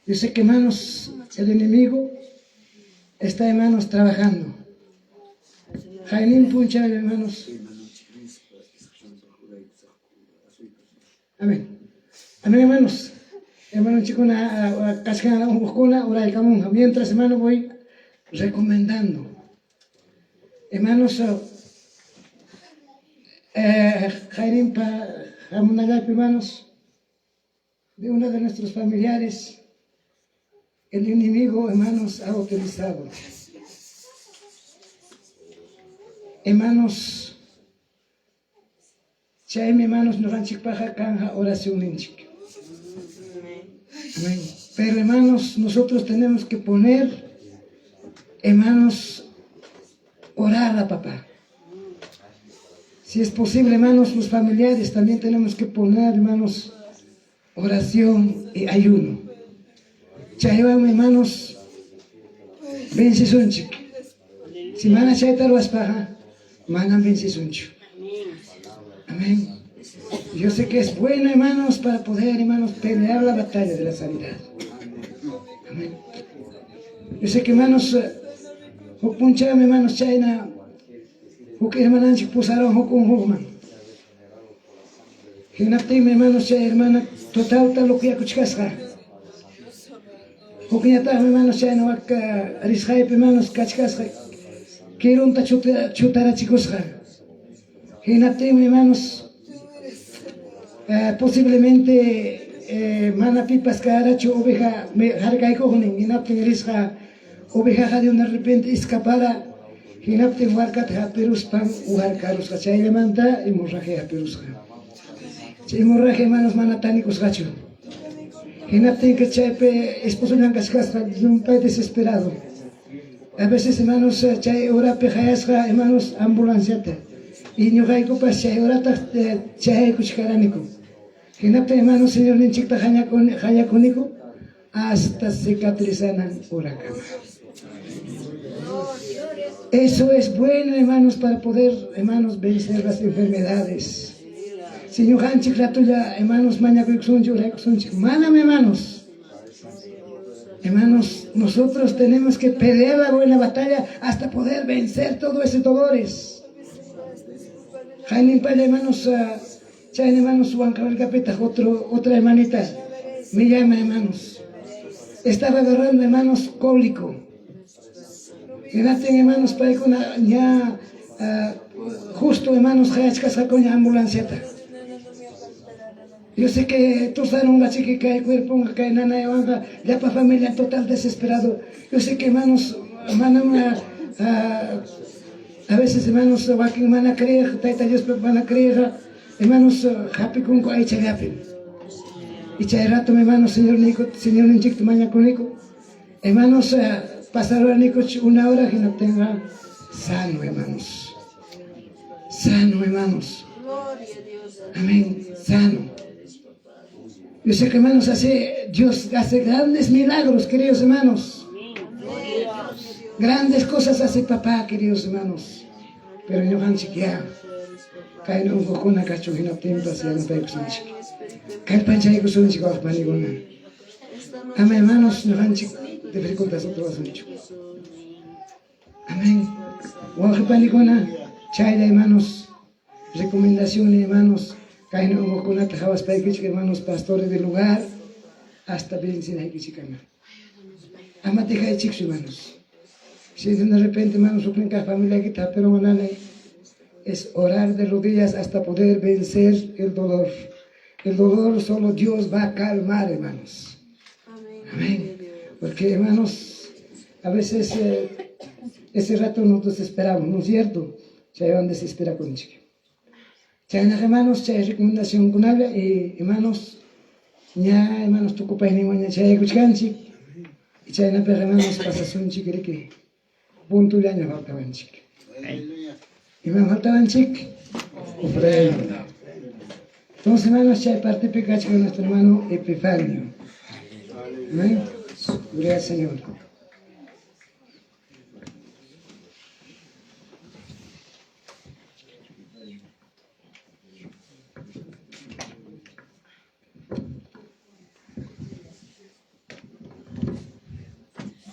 Yo sé que, hermanos, el enemigo está, hermanos, trabajando. Jainín puncha, hermanos. Amén. Amén, hermanos. Hermano chikuna, kachkan unquqkuna uraykamunqa. Mientras, hermano, voy recomendando. Hermanos, Jainín hamunallapi, hermanos, de uno de nuestros familiares, el enemigo, hermanos, ha utilizado. Hermanos, chaymi, hermanos, ñuqanchikpaqqa kanja oracionninchik. Amén. Pero, hermanos, nosotros tenemos que poner, hermanos, orar a papá. Si es posible, hermanos, los familiares también tenemos que poner, hermanos, oración y ayuno. Chaywan, hermanos, vencesunchik. Si mana chayta ruwaspaqa, manam vencesunchu. Amén. Yo sé que es bueno, hermanos, para poder, hermanos, pelear la batalla de la sanidad. Amén. Yo sé que, hermanos, huk punchawmi, hermanos, chayna huk hermananchik pusaron huk unquqman. Hinaptinmi, hermanos, chay hermana totalta loquyakuchkasqa. Hukñataqmi, hermanos, chayna wak risqaypi, hermanos, kachkasqa kirunta chutarachikusqa. Hinaptinmi, hermanos, posiblemente mana pipas karachu oveja harkaykuqnin. Hinaptin risqa ovejaqa de una repente escapara. Hinaptin warkata hapiruspan uharkarusqa. Chayllamanta hemorragia hapirusqa. Chay hemorragia, hermanos, mana tanikusqachu. Hinaptinqa chaypi esposollan kachkasqa llumpay desesperado. A veces, hermanos, chay horapi qayasqa, hermanos, ambulanciata. Y ñuqaykupas chay horataq chayaykuchkaraniku. Hinaptin, hermanos, Señorninchikta qayakuniku hasta cicatrizanan horakama. Eso es bueno, hermanos, para poder, hermanos, vencer las enfermedades. Si ñuqanchik ratulla, hermanos, mañakuykusunchik, uraykusunchik, manam, hermanos. Hermanos, nosotros tenemos que pelear la buena batalla hasta poder vencer todos esos dolores. Jainín paya, hermanos, chayna, hermanos, Huancavelcapita, otra hermanita, me llama, hermanos. Estaba agarrando, hermanos, cólico. Hinaptin, hermanos, paykuna ya justo, hermanos, hayachkasqakuña ambulanciata. Yo sé que tosarunqa chiki kay cuerponqa kay nanaywanqa llapa familia en total desesperado. Yo sé que, hermanos, manam a veces, hermanos, wakin mana creeq, Tayta Diospi mana creeqqa, hermanos, hapikunku aychallapi. Y chay rato, hermanos, Señorninchikta mañakuniku. Hermanos, pasaraniku una hora hinaptinqa sano, hermanos. Sano, hermanos. Amén, sano. Yo sé que, hermanos, así Dios hace grandes milagros, queridos hermanos. Grandes cosas hace papá, queridos hermanos. Pero ñuqanchik ya kayna unquqkuna kachun hinaptinpas yanapaykusunchik. Kallpanchaykusunchik wawqi panikuna. Ama hermanos ñuqanchik dificultad ruwasunchu. Amén. Wawqi panikuna, chaylla hermanos, recomendación hermanos, kayna unquqkunata hawaspaykichik hermanos, pastores del lugar, hasta vencinaykichikkama. Ama dejaychikchu hermanos. Si de repente hermanos huknin kaq familiaykita hapirunqa nanay, es orar de rodillas hasta poder vencer el dolor. El dolor solo Dios va a calmar, hermanos. Amén. Porque, hermanos, a veces ese rato nos desesperamos, ¿no es cierto? Chaywan desesperakunchik. Chaynaqa, hermanos, chay recomendacionkunalla y, hermanos, ña, hermanos, tukupayninwan ña chayaykuchkanchik. Y chaynapiqa, hermanos, pasasunchik, riki, puntullaña faltawanchik. Imam faltawanchik? Ofrenda. Entonces, hermanos, chay partepi kachkan nuestro hermano Epifanio. Amén. Gloria al Señor.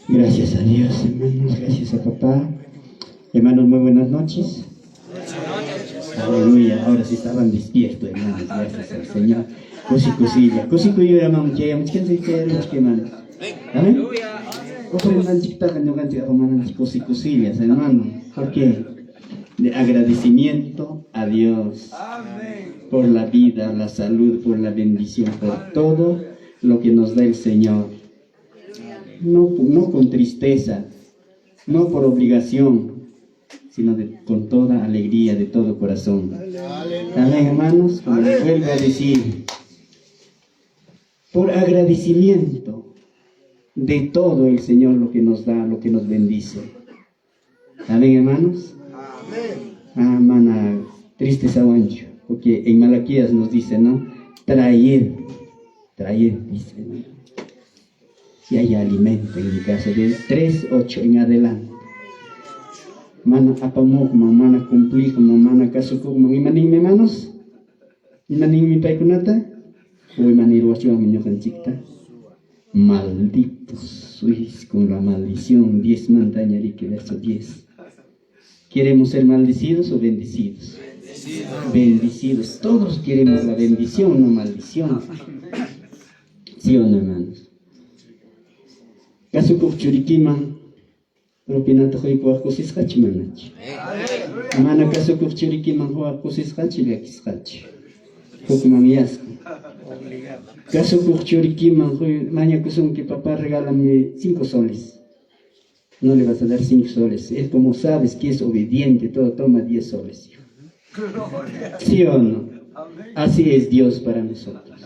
Gracias a Dios, hermanos, gracias a papá. Hermanos, muy buenas noches. Aleluya, ahora sí estaban despiertos, hermanos, gracias al Señor. Kusi kusilla, kusi kuyo chayamuchkanchik chayaruchik, hermanos. Amén. Ofrendanchiktaqa ñuqanchik apamananchik kusi kusillas, hermano. ¿Por qué? De agradecimiento a Dios por la vida, la salud, por la bendición, por todo lo que nos da el Señor. No, no con tristeza, no por obligación, sino con toda alegría, de todo corazón. Amén, hermanos, como les vuelvo a decir, por agradecimiento de todo el Señor lo que nos da, lo que nos bendice. Amén, hermanos. Amén. Ah, mana, triste sawancho, porque en Malaquías nos dice, ¿no? Traed, traed, dice, ¿no? Si hay alimento en mi casa, de 3, 8 en adelante. Mana apamuqman, mana cumpliqman, mana kasukuqman, imaninmi, hermanos? Imaninmi paykunata? O imanirwachuanmi ñuqanchikta? Malditos sois con la maldición. 10 mantaña, verso 10. ¿Queremos ser maldecidos o bendecidos? Bendecidos. Bendecidos. Todos queremos la bendición, no maldición. ¿Sí o no, hermanos? Kasukuq churikiman propinata quykuwaq kusisqachu manachu? Mana kasukuq churikiman huwaq kusisqachu llakisqachu? Hukmanyasqa. Kasukuq churikiman mañakusunki, papá, regálame 5 soles. No le vas a dar 5 soles. Es como sabes que es obediente, todo, toma 10 soles, hijo. ¿Sí o no? Así es Dios para nosotros.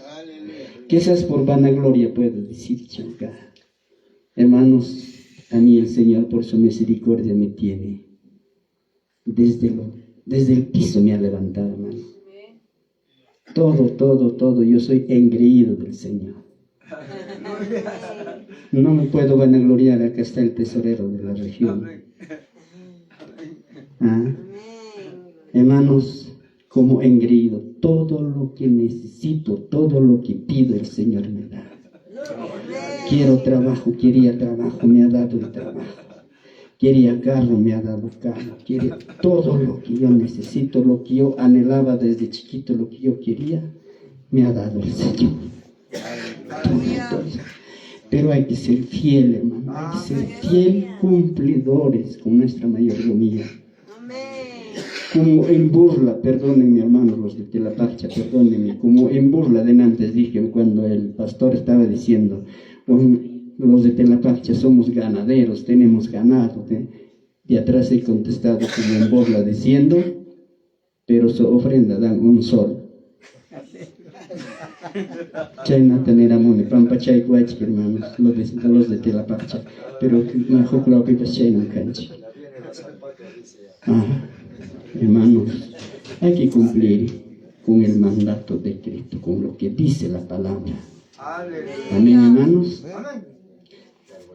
Quizás por vanagloria puedo decir, chanca. Hermanos, a mí el Señor por su misericordia me tiene. Desde el piso me ha levantado, hermano. Todo, todo, todo. Yo soy engreído del Señor. No me puedo vanagloriar, acá está el tesorero de la región. ¿Ah? Hermanos, como engreído, todo lo que necesito, todo lo que pido, el Señor me da. Quiero trabajo, quería trabajo, me ha dado el trabajo. Quería carro, me ha dado carro. Quiere todo lo que yo necesito, lo que yo anhelaba desde chiquito, lo que yo quería, me ha dado el Señor. Todo, todo. Pero hay que ser fiel, hermano. Hay que ser fiel cumplidores con nuestra mayordomía. Como en burla, perdónenme hermanos los de Telaparcha, perdónenme, como en burla de antes dije cuando el pastor estaba diciendo, los de Telaparcha somos ganaderos, tenemos ganado. De atrás he contestado como en burla diciendo, pero su ofrenda dan un sol. Chayna teneramuni, pampachaykuwaychik hermanos, los de Telaparcha, pero huklapipas chayna kanchik. Ajá. Hermanos, hay que cumplir con el mandato de Cristo, con lo que dice la palabra. Amén, hermanos.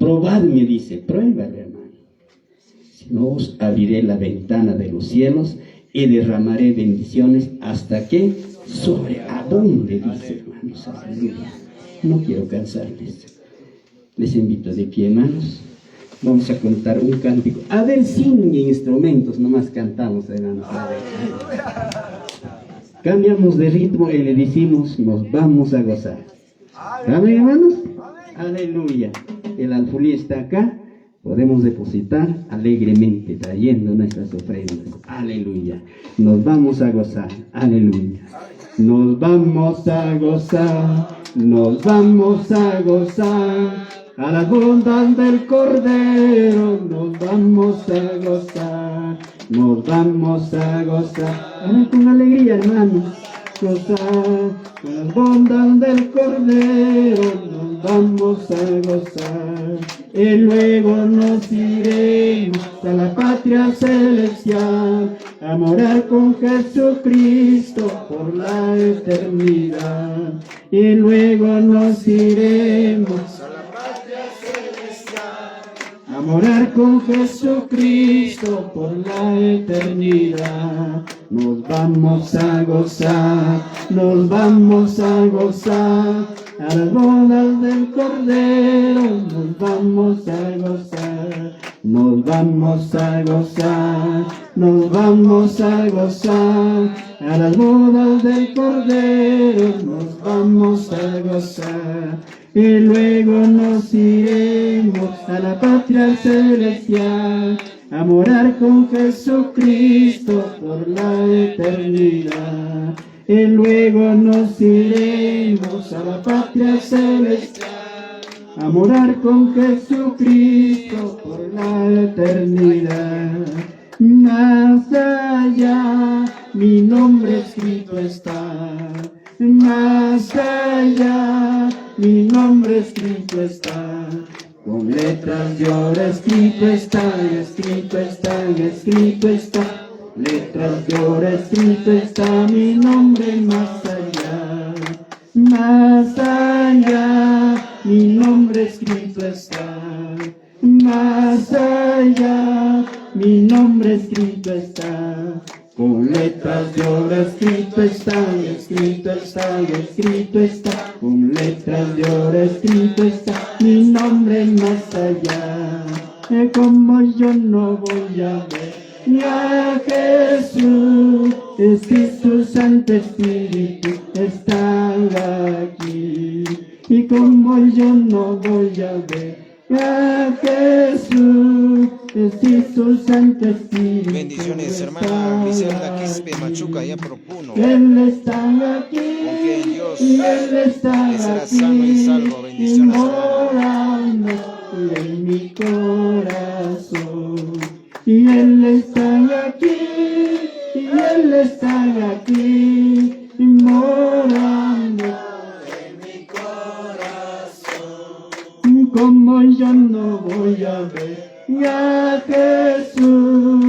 Probadme, dice, pruébalo, hermano. Si no os abriré la ventana de los cielos y derramaré bendiciones hasta que sobreabunde, dice, hermanos. Aleluya. No quiero cansarles. Les invito de pie, hermanos. Vamos a contar un cántico. A ver, sin instrumentos, nomás cantamos, hermanos. A ver. Cambiamos de ritmo y le decimos, nos vamos a gozar. Amén, hermanos. Aleluya. El alfulí está acá. Podemos depositar alegremente, trayendo nuestras ofrendas. Aleluya. Nos vamos a gozar. Aleluya. Nos vamos a gozar. Nos vamos a gozar. A la bondad del Cordero nos vamos a gozar. Nos vamos a gozar. Ahora con alegría, hermanos. Gozar con la bondad del Cordero nos vamos a gozar. Y luego nos iremos a la patria celestial a morar con Jesucristo por la eternidad. Y luego nos iremos a la patria celestial a morar con Jesucristo por la eternidad. Nos vamos a gozar, nos vamos a gozar, a las bodas del Cordero, nos vamos a gozar, nos vamos a gozar, nos vamos a gozar, a las bodas del Cordero, nos vamos a gozar. Y luego nos iremos a la patria celestial, a morar con Jesucristo por la eternidad. Y luego nos iremos a la patria celestial, a morar con Jesucristo por la eternidad. Más allá mi nombre escrito está, más allá mi nombre escrito está. Con letras de oro escrito está, escrito está, escrito está. Letras de oro escrito está mi nombre más allá. Más allá mi nombre escrito está. Más allá mi nombre escrito está. Con letras de oro escrito está, escrito está, escrito está. Con letras de oro escrito está mi nombre más allá. Como yo no voy a ver a Jesús, es que su Santo Espíritu está aquí. Y como yo no voy a ver a Jesús, es que su Santo Espíritu Bendiciones, hermana Griselda Quispe Machuca, allá por Puno. Él está aquí, Confía en Dios y Él está y será sano y aquí, salvo. Bendiciones, hermana. morando en mi corazón. Y Él está aquí, y Él está aquí, morando en mi corazón. Como yo no voy a ver a Jesús,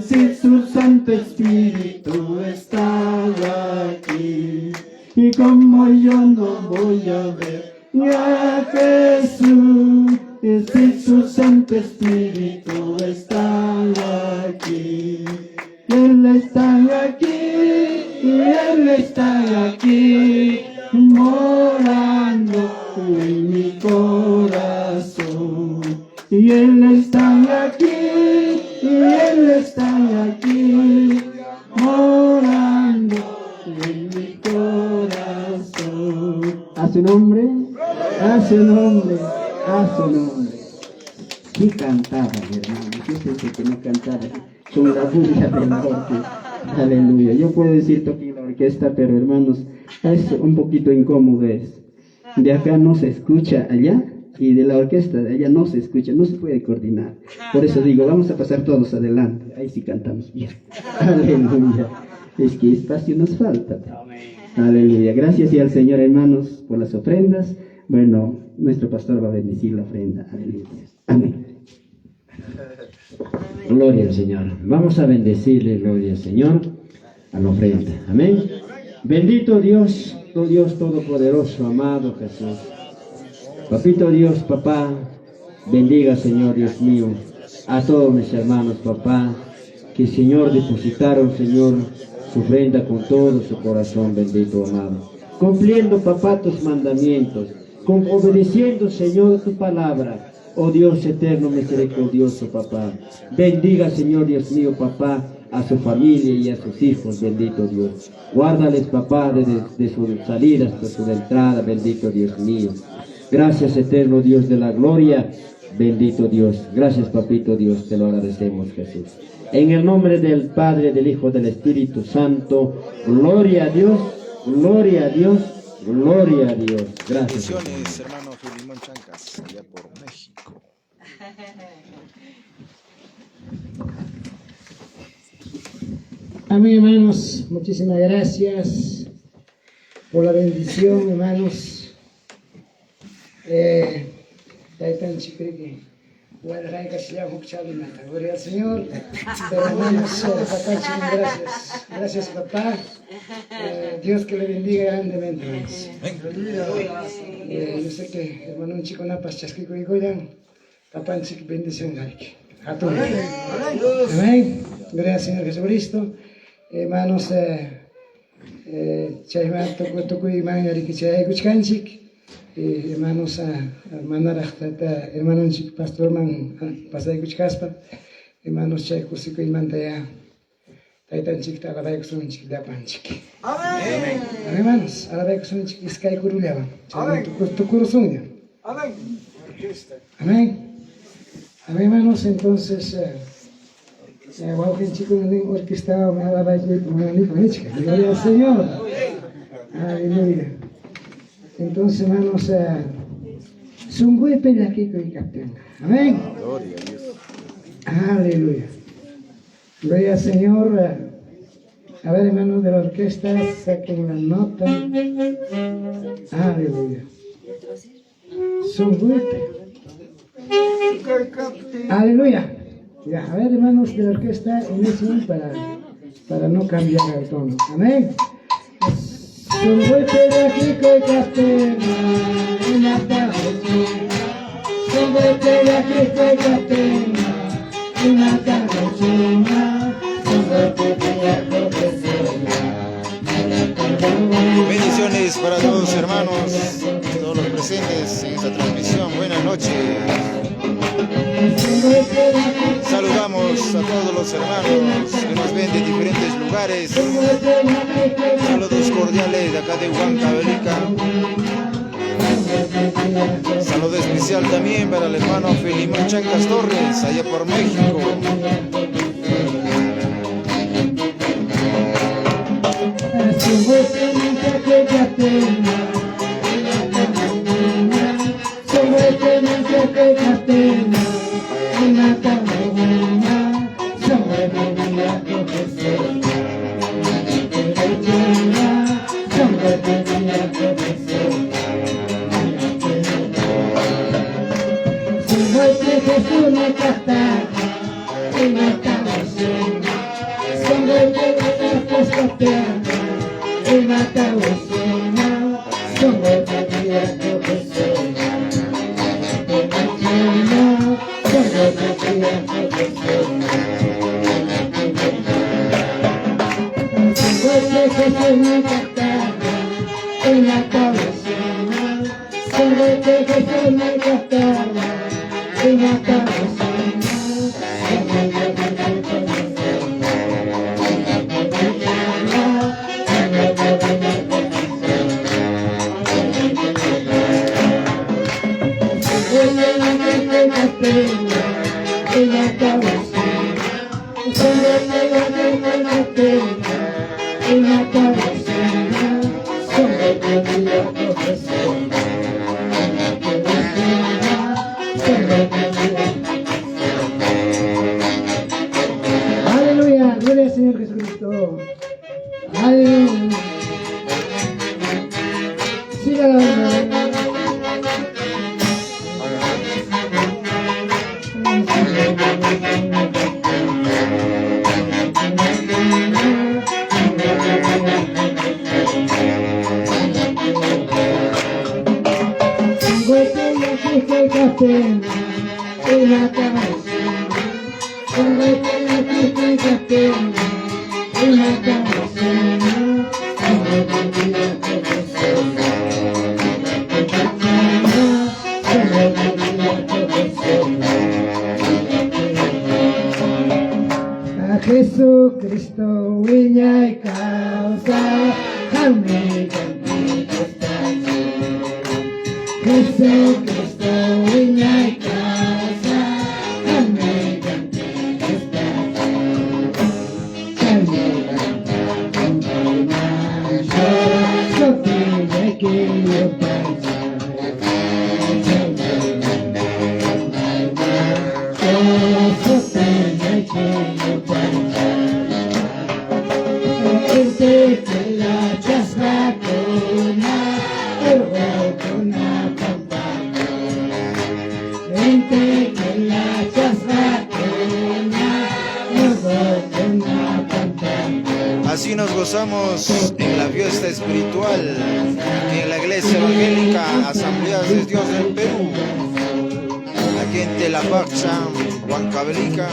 si su Santo Espíritu está aquí. Y como yo no voy a ver a Jesús, si su Santo Espíritu está aquí. Él está aquí, y Él está aquí, morando en mi corazón. Y Él está aquí, y Él está aquí, morando en mi corazón. A su nombre, a su nombre, a su nombre. Sí cantaba, mi hermano. Fíjense que no cantaba. Con la bulla del norte. Aleluya. Yo puedo decir toqué en la orquesta, pero hermanos, es un poquito incómodo es. De acá no se escucha allá y de la orquesta de allá no se escucha, no se puede coordinar. Por eso digo, vamos a pasar todos adelante. Ahí sí cantamos bien. Aleluya. Es que espacio nos falta. Aleluya. Gracias y al Señor, hermanos, por las ofrendas. Bueno, nuestro pastor va a bendecir la ofrenda. Aleluya. Amén. Gloria al Señor. Vamos a bendecirle, gloria al Señor, a la ofrenda. Amén. Bendito Dios, oh Dios Todopoderoso, amado Jesús. Papito Dios, papá, Bendiga, Señor Dios mío, a todos mis hermanos, papá, que Señor depositaron, Señor, su ofrenda con todo su corazón, bendito amado. Cumpliendo, papá, tus mandamientos, con, obedeciendo, Señor, tu palabra. Oh Dios eterno, misericordioso, papá. Bendiga, Señor Dios mío, papá, a su familia y a sus hijos, bendito Dios. Guárdales, papá, desde de su salida hasta su entrada, bendito Dios mío. Gracias, eterno Dios de la gloria, bendito Dios. Gracias, papito Dios, te lo agradecemos, Jesús. En el nombre del Padre, del Hijo, del Espíritu Santo, gloria a Dios, gloria a Dios, gloria a Dios. Gracias. Bendiciones, hermano Filimón Chancas, allá por México. Amén, hermanos. Muchísimas gracias por la bendición, hermanos. Taytanchik Gloria al Señor. Pero hermanos, papá, gracias. Gracias, papá. Dios que le bendiga grandemente, hermanos. Yo sé que hermano chico napas chaskikuykuyan, papanchik bendición gariki. Amén. Gloria al Señor Jesucristo. Hermanos, chayman tukuy iman chayaykuchkanchik. Hermanos, manaraq tata hermanonchik pastorman pasaykuchkaspa, hermanos, chay kusikuymanta ya taytanchikta alabaykusunchik llapanchik. Amén. Hermanos, alabaykusunchik iskay kurullawan. Tukurusunña. Amén. Amén. Amén, hermanos, entonces wawqinchikuna nin orquestawan alabaykuyta munaniku nichka. Gloria al Señor. Aleluya. Entonces, hermanos, sunquypi llakikuy kaptinqa. Amén. Gloria a Dios. Aleluya. Gloria al Señor. A ver, hermanos de la orquesta, saquen la nota. Aleluya. Sunquypi. Aleluya. Ya, a ver, hermanos de la orquesta, inicien para no cambiar el tono. Amén. Sunquypi llakikuy kaptinqa, imata Sunquypi llakikuy kaptinqa, imata Sunquypi Bendiciones para todos hermanos, todos los presentes en esta transmisión. Buenas noches. Saludamos a todos los hermanos que nos ven de diferentes lugares. Saludos cordiales de acá de Huancavelica. Saludo especial también para el hermano Filimón Chancas Torres, allá por México. Aleluya, gloria al Señor Jesucristo. Aleluya. Siga la banda. A Jesucristo wiñay kawsaq qanmi kanki Jesucristo wiñay kawsaq qanmi kanki Así nos gozamos en la fiesta espiritual, aquí en la Iglesia Evangélica Asambleas de Dios del Perú, aquí en Telapacha, Huancavelica.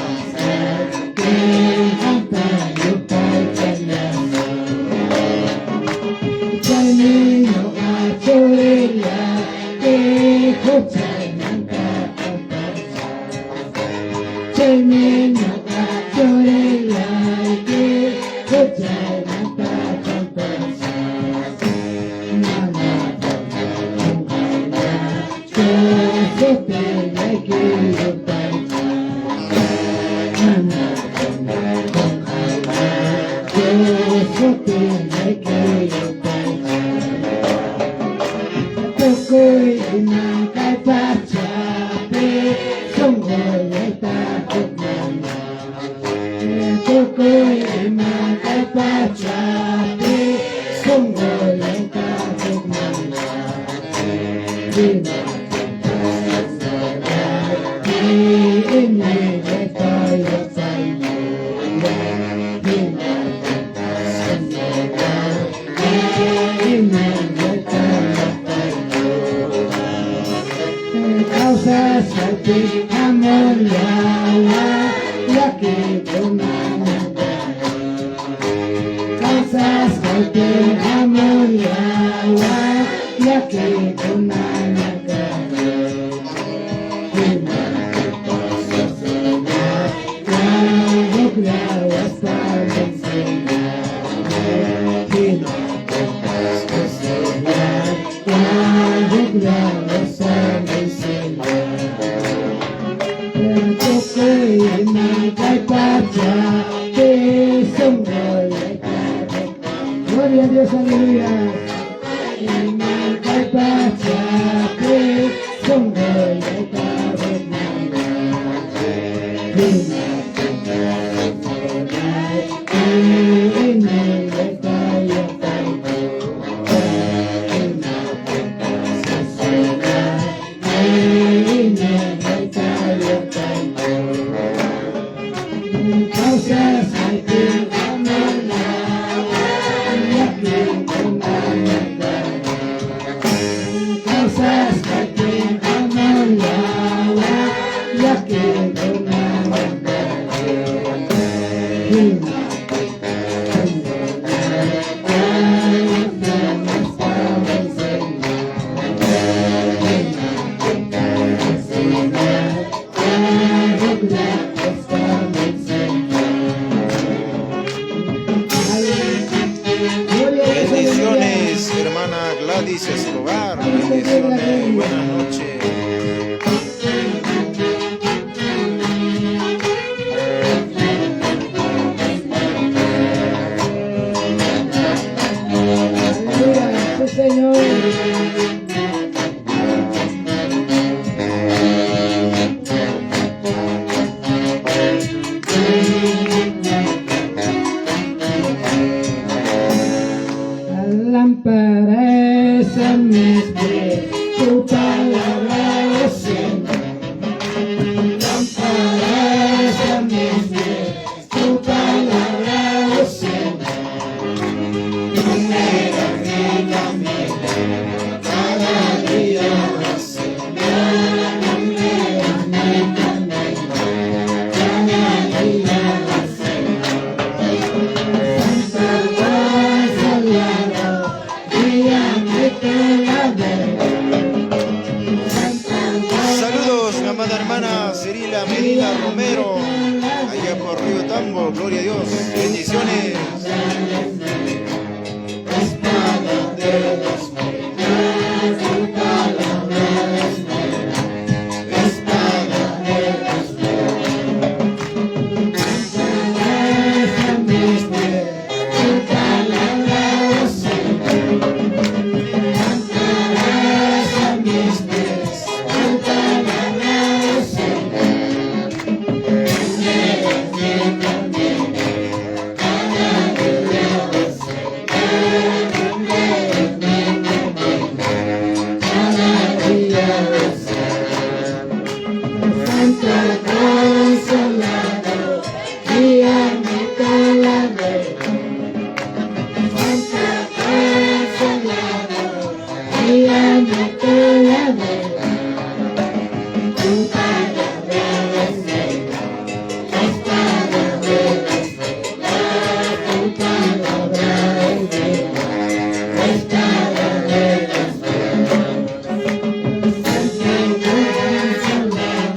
Gloria a Dios, aleluya. Bendiciones, hermana Gladys Escobar. Bendiciones, buenas noches. Aleluya, sí, Señor. La lámpara es a mis pies, tu palabra es Señor. Lámpara es a mis pies, tu palabra es Señor. Lumera mi camino, cada día, Señor. Lumera mi camino, cada Huatabambo, gloria a Dios. Bendiciones.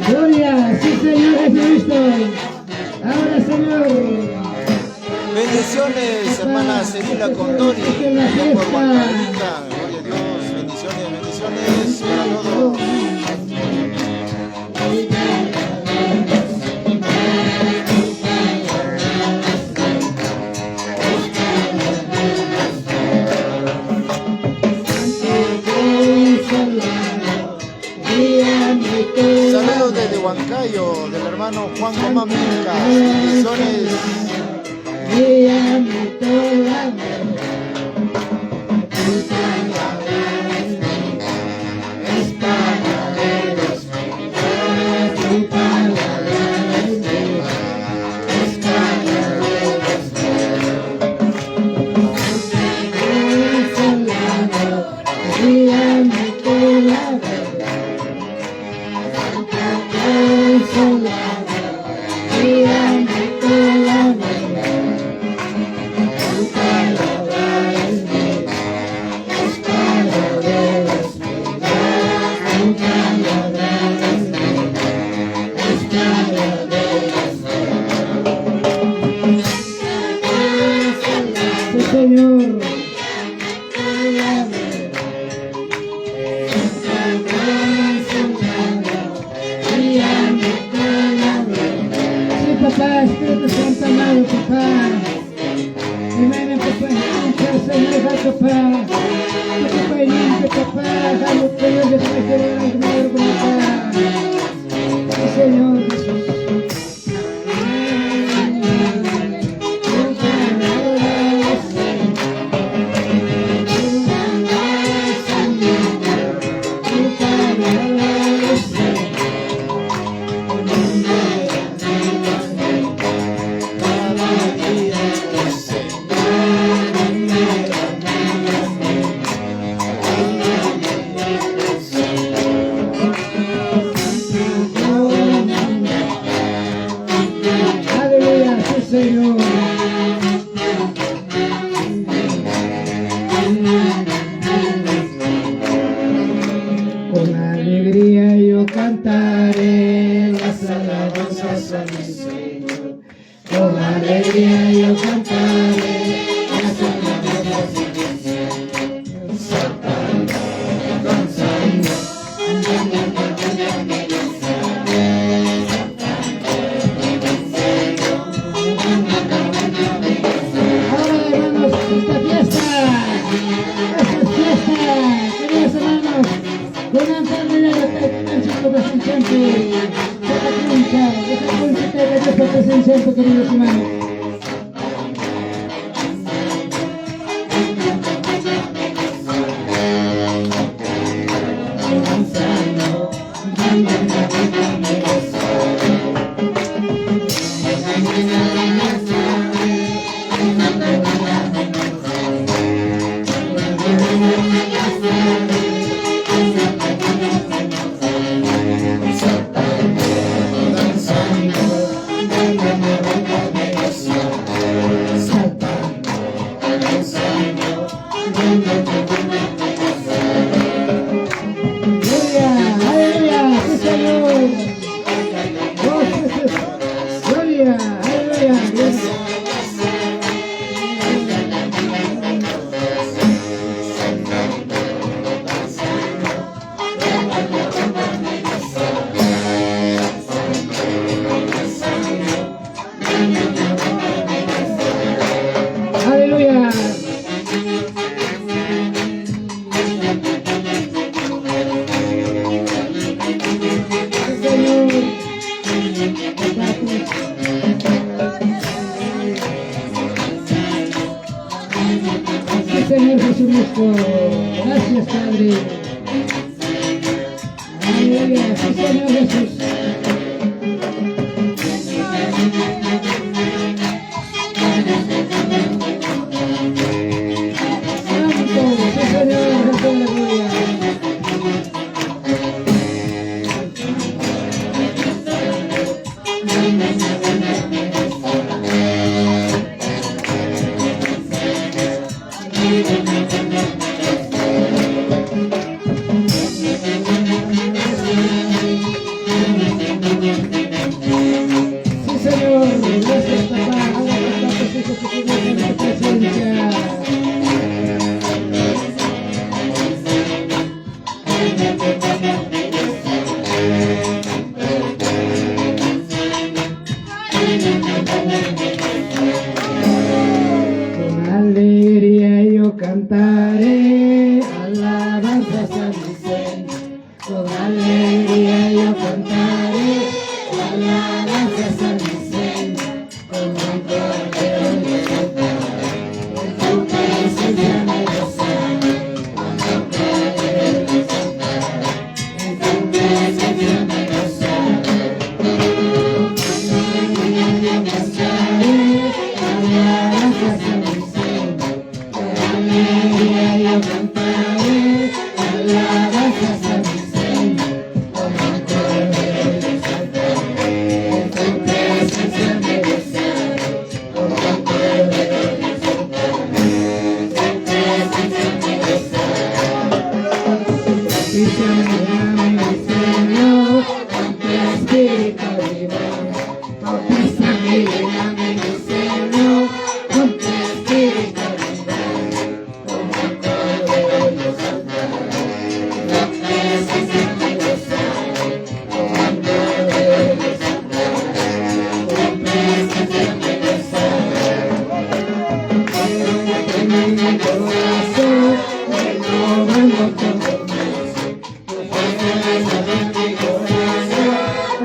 Gloria, sí Señor Jesucristo. Ahora Señor. Bendiciones, hermana Celina Condori, allá por Huancavelica. Gloria a Dios, bendiciones, bendiciones para todos. Saludos desde Huancayo, del hermano Juan Gomán Vilcas. Bendiciones. Sí, Señor. Sí, papá, Espíritu Santo amado, papá. Hermano, papá, escucha, Señor, papá. Papá, limpio, papá. Jalo, Señor, después de la papá. Sí, Señor Jesús. Aleluya, sí, Señor. Con alegría yo cantaré las alabanzas a mi Señor. Con alegría yo cantaré las alabanzas a mi Señor. Saltando, danzando, Ahora, hermanos, esta fiesta, esta es fiesta, queridos hermanos, buenas tardes, queridos hermanos. Gloria, aleluya, sí, Señor. Dos veces, gloria, aleluya, gloria. Señor Jesucristo. Gracias, Padre. Aleluya. Sí, Señor Jesús. Santo, sí, Señor Jesús de gloria. Sí, Señor. Gracias, papá. Ahora con tantos hijos que tienes en tu presencia. Con alegría yo cantaré alabanzas a mi Señor. Con alegría yo cantaré alabanzas a mi Señor. Como un cordero yo cantaré, en tu presencia me gozaré. Como un cordero yo cantaré, en tu presencia me gozaré. Con alegría yo cantaré alabanzas a mi Señor. Con alegría yo cantaré alabanzas a mi Señor. Como un cordero yo saltaré, en tu presencia me gozaré. Como un cordero yo saltaré, en tu presencia me gozaré. Bautízame, mi Señor, con tu espíritu divino. Bautízame, lléname, mi Señor, con tu espíritu divino. Como un cordero yo saltaré, en tu presencia me gozaré. Como un cordero yo saltaré, en tu presencia me gozaré. En mi corazón, renovando todo más. Tu fuerza en mi corazón,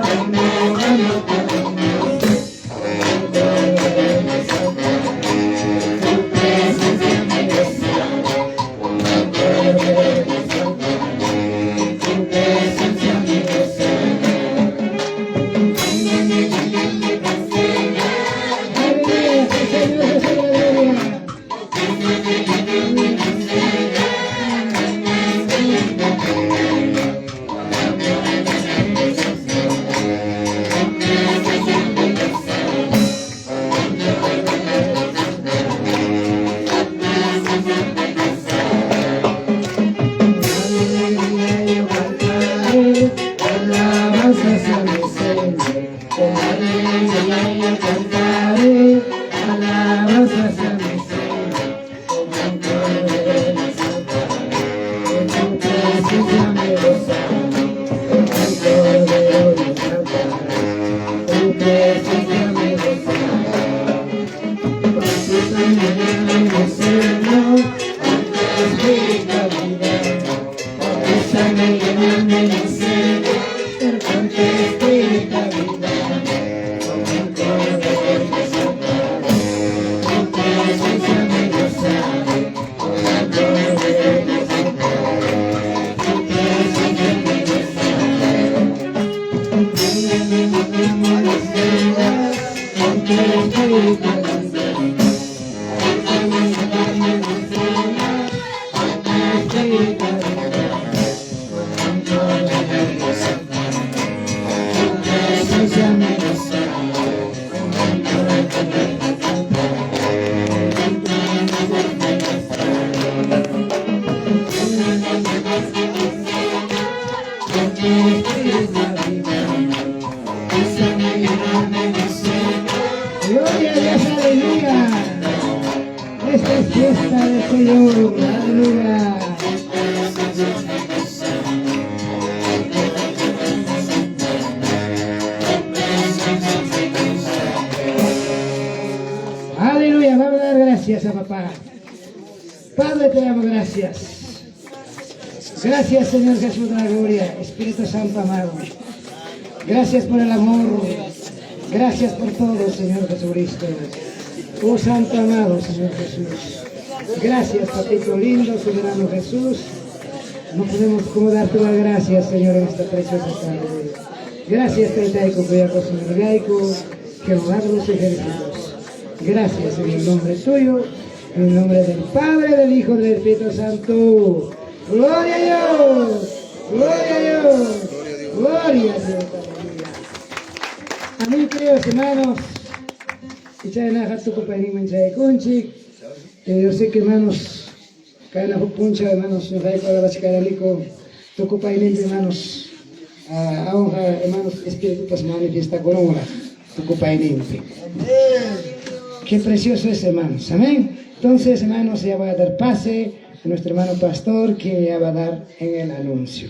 renovando todo más. Como un cordero yo saltaré, en tu presencia me gozaré. Como un cordero yo saltaré, en tu presencia me gozaré. Aleluya, sí, Señor Jesús, aleluya. Alegría yo cantaré, alabanzas a mi Señor. Con alegría yo cantaré, alabanzas a mi Señor. Como un cordero yo saltaré, en tu presencia me gozaré. Como un cordero yo saltaré, en tu presencia me gozaré. Bautízame, mi Señor, con tu espíritu divino. Bautízame, lléname, mi Señor, con tu espíritu divino. Como un cordero yo saltaré, en tu presencia me gozaré. Como un cordero yo saltaré, en tu presencia me gozaré. Mi Señor, con tu espíritu divino. Bautízame, mi Señor, con tu espíritu divino. Como un cordero yo saltaré, en tu presencia me gozaré. Como un cordero yo saltaré, en tu presencia me gozaré. Con tu espíritu divino, bautízame, lléname, mi Señor. Gloria a Dios, aleluya. Esta es fiesta del Señor, aleluya. Aleluya, vamos a dar gracias a papá. Padre, te damos gracias. Gracias, Señor Jesús de la gloria, Espíritu Santo amado. Gracias por el amor. Gracias por todo, Señor Jesucristo. Oh Santo amado, Señor Jesús. Gracias, Papito lindo, soberano Jesús. No podemos como darte las gracias, Señor, en esta preciosa tarde. Gracias, Taitaico, Cuyaco, Señor Gaico, Jehová de los ejércitos. Gracias en el nombre tuyo, en el nombre del Padre, del Hijo, del Espíritu Santo. Gloria a Dios, gloria a Dios, gloria a Dios. Aleluya. Amén, queridos hermanos. Ichaynaqa tukupayninman chaykunchik. Yo sé que hermanos, kayna huk punchaw hermanos, ñuqayku alabachkaraniku tukupayninpi hermanos, aunqa hermanos espiritupas manifiestakurunraq tukupayninpi. Qué precioso es, hermanos. Amén. Entonces, hermanos, ya va a dar pase a nuestro hermano pastor, quien ya va a dar en el anuncio.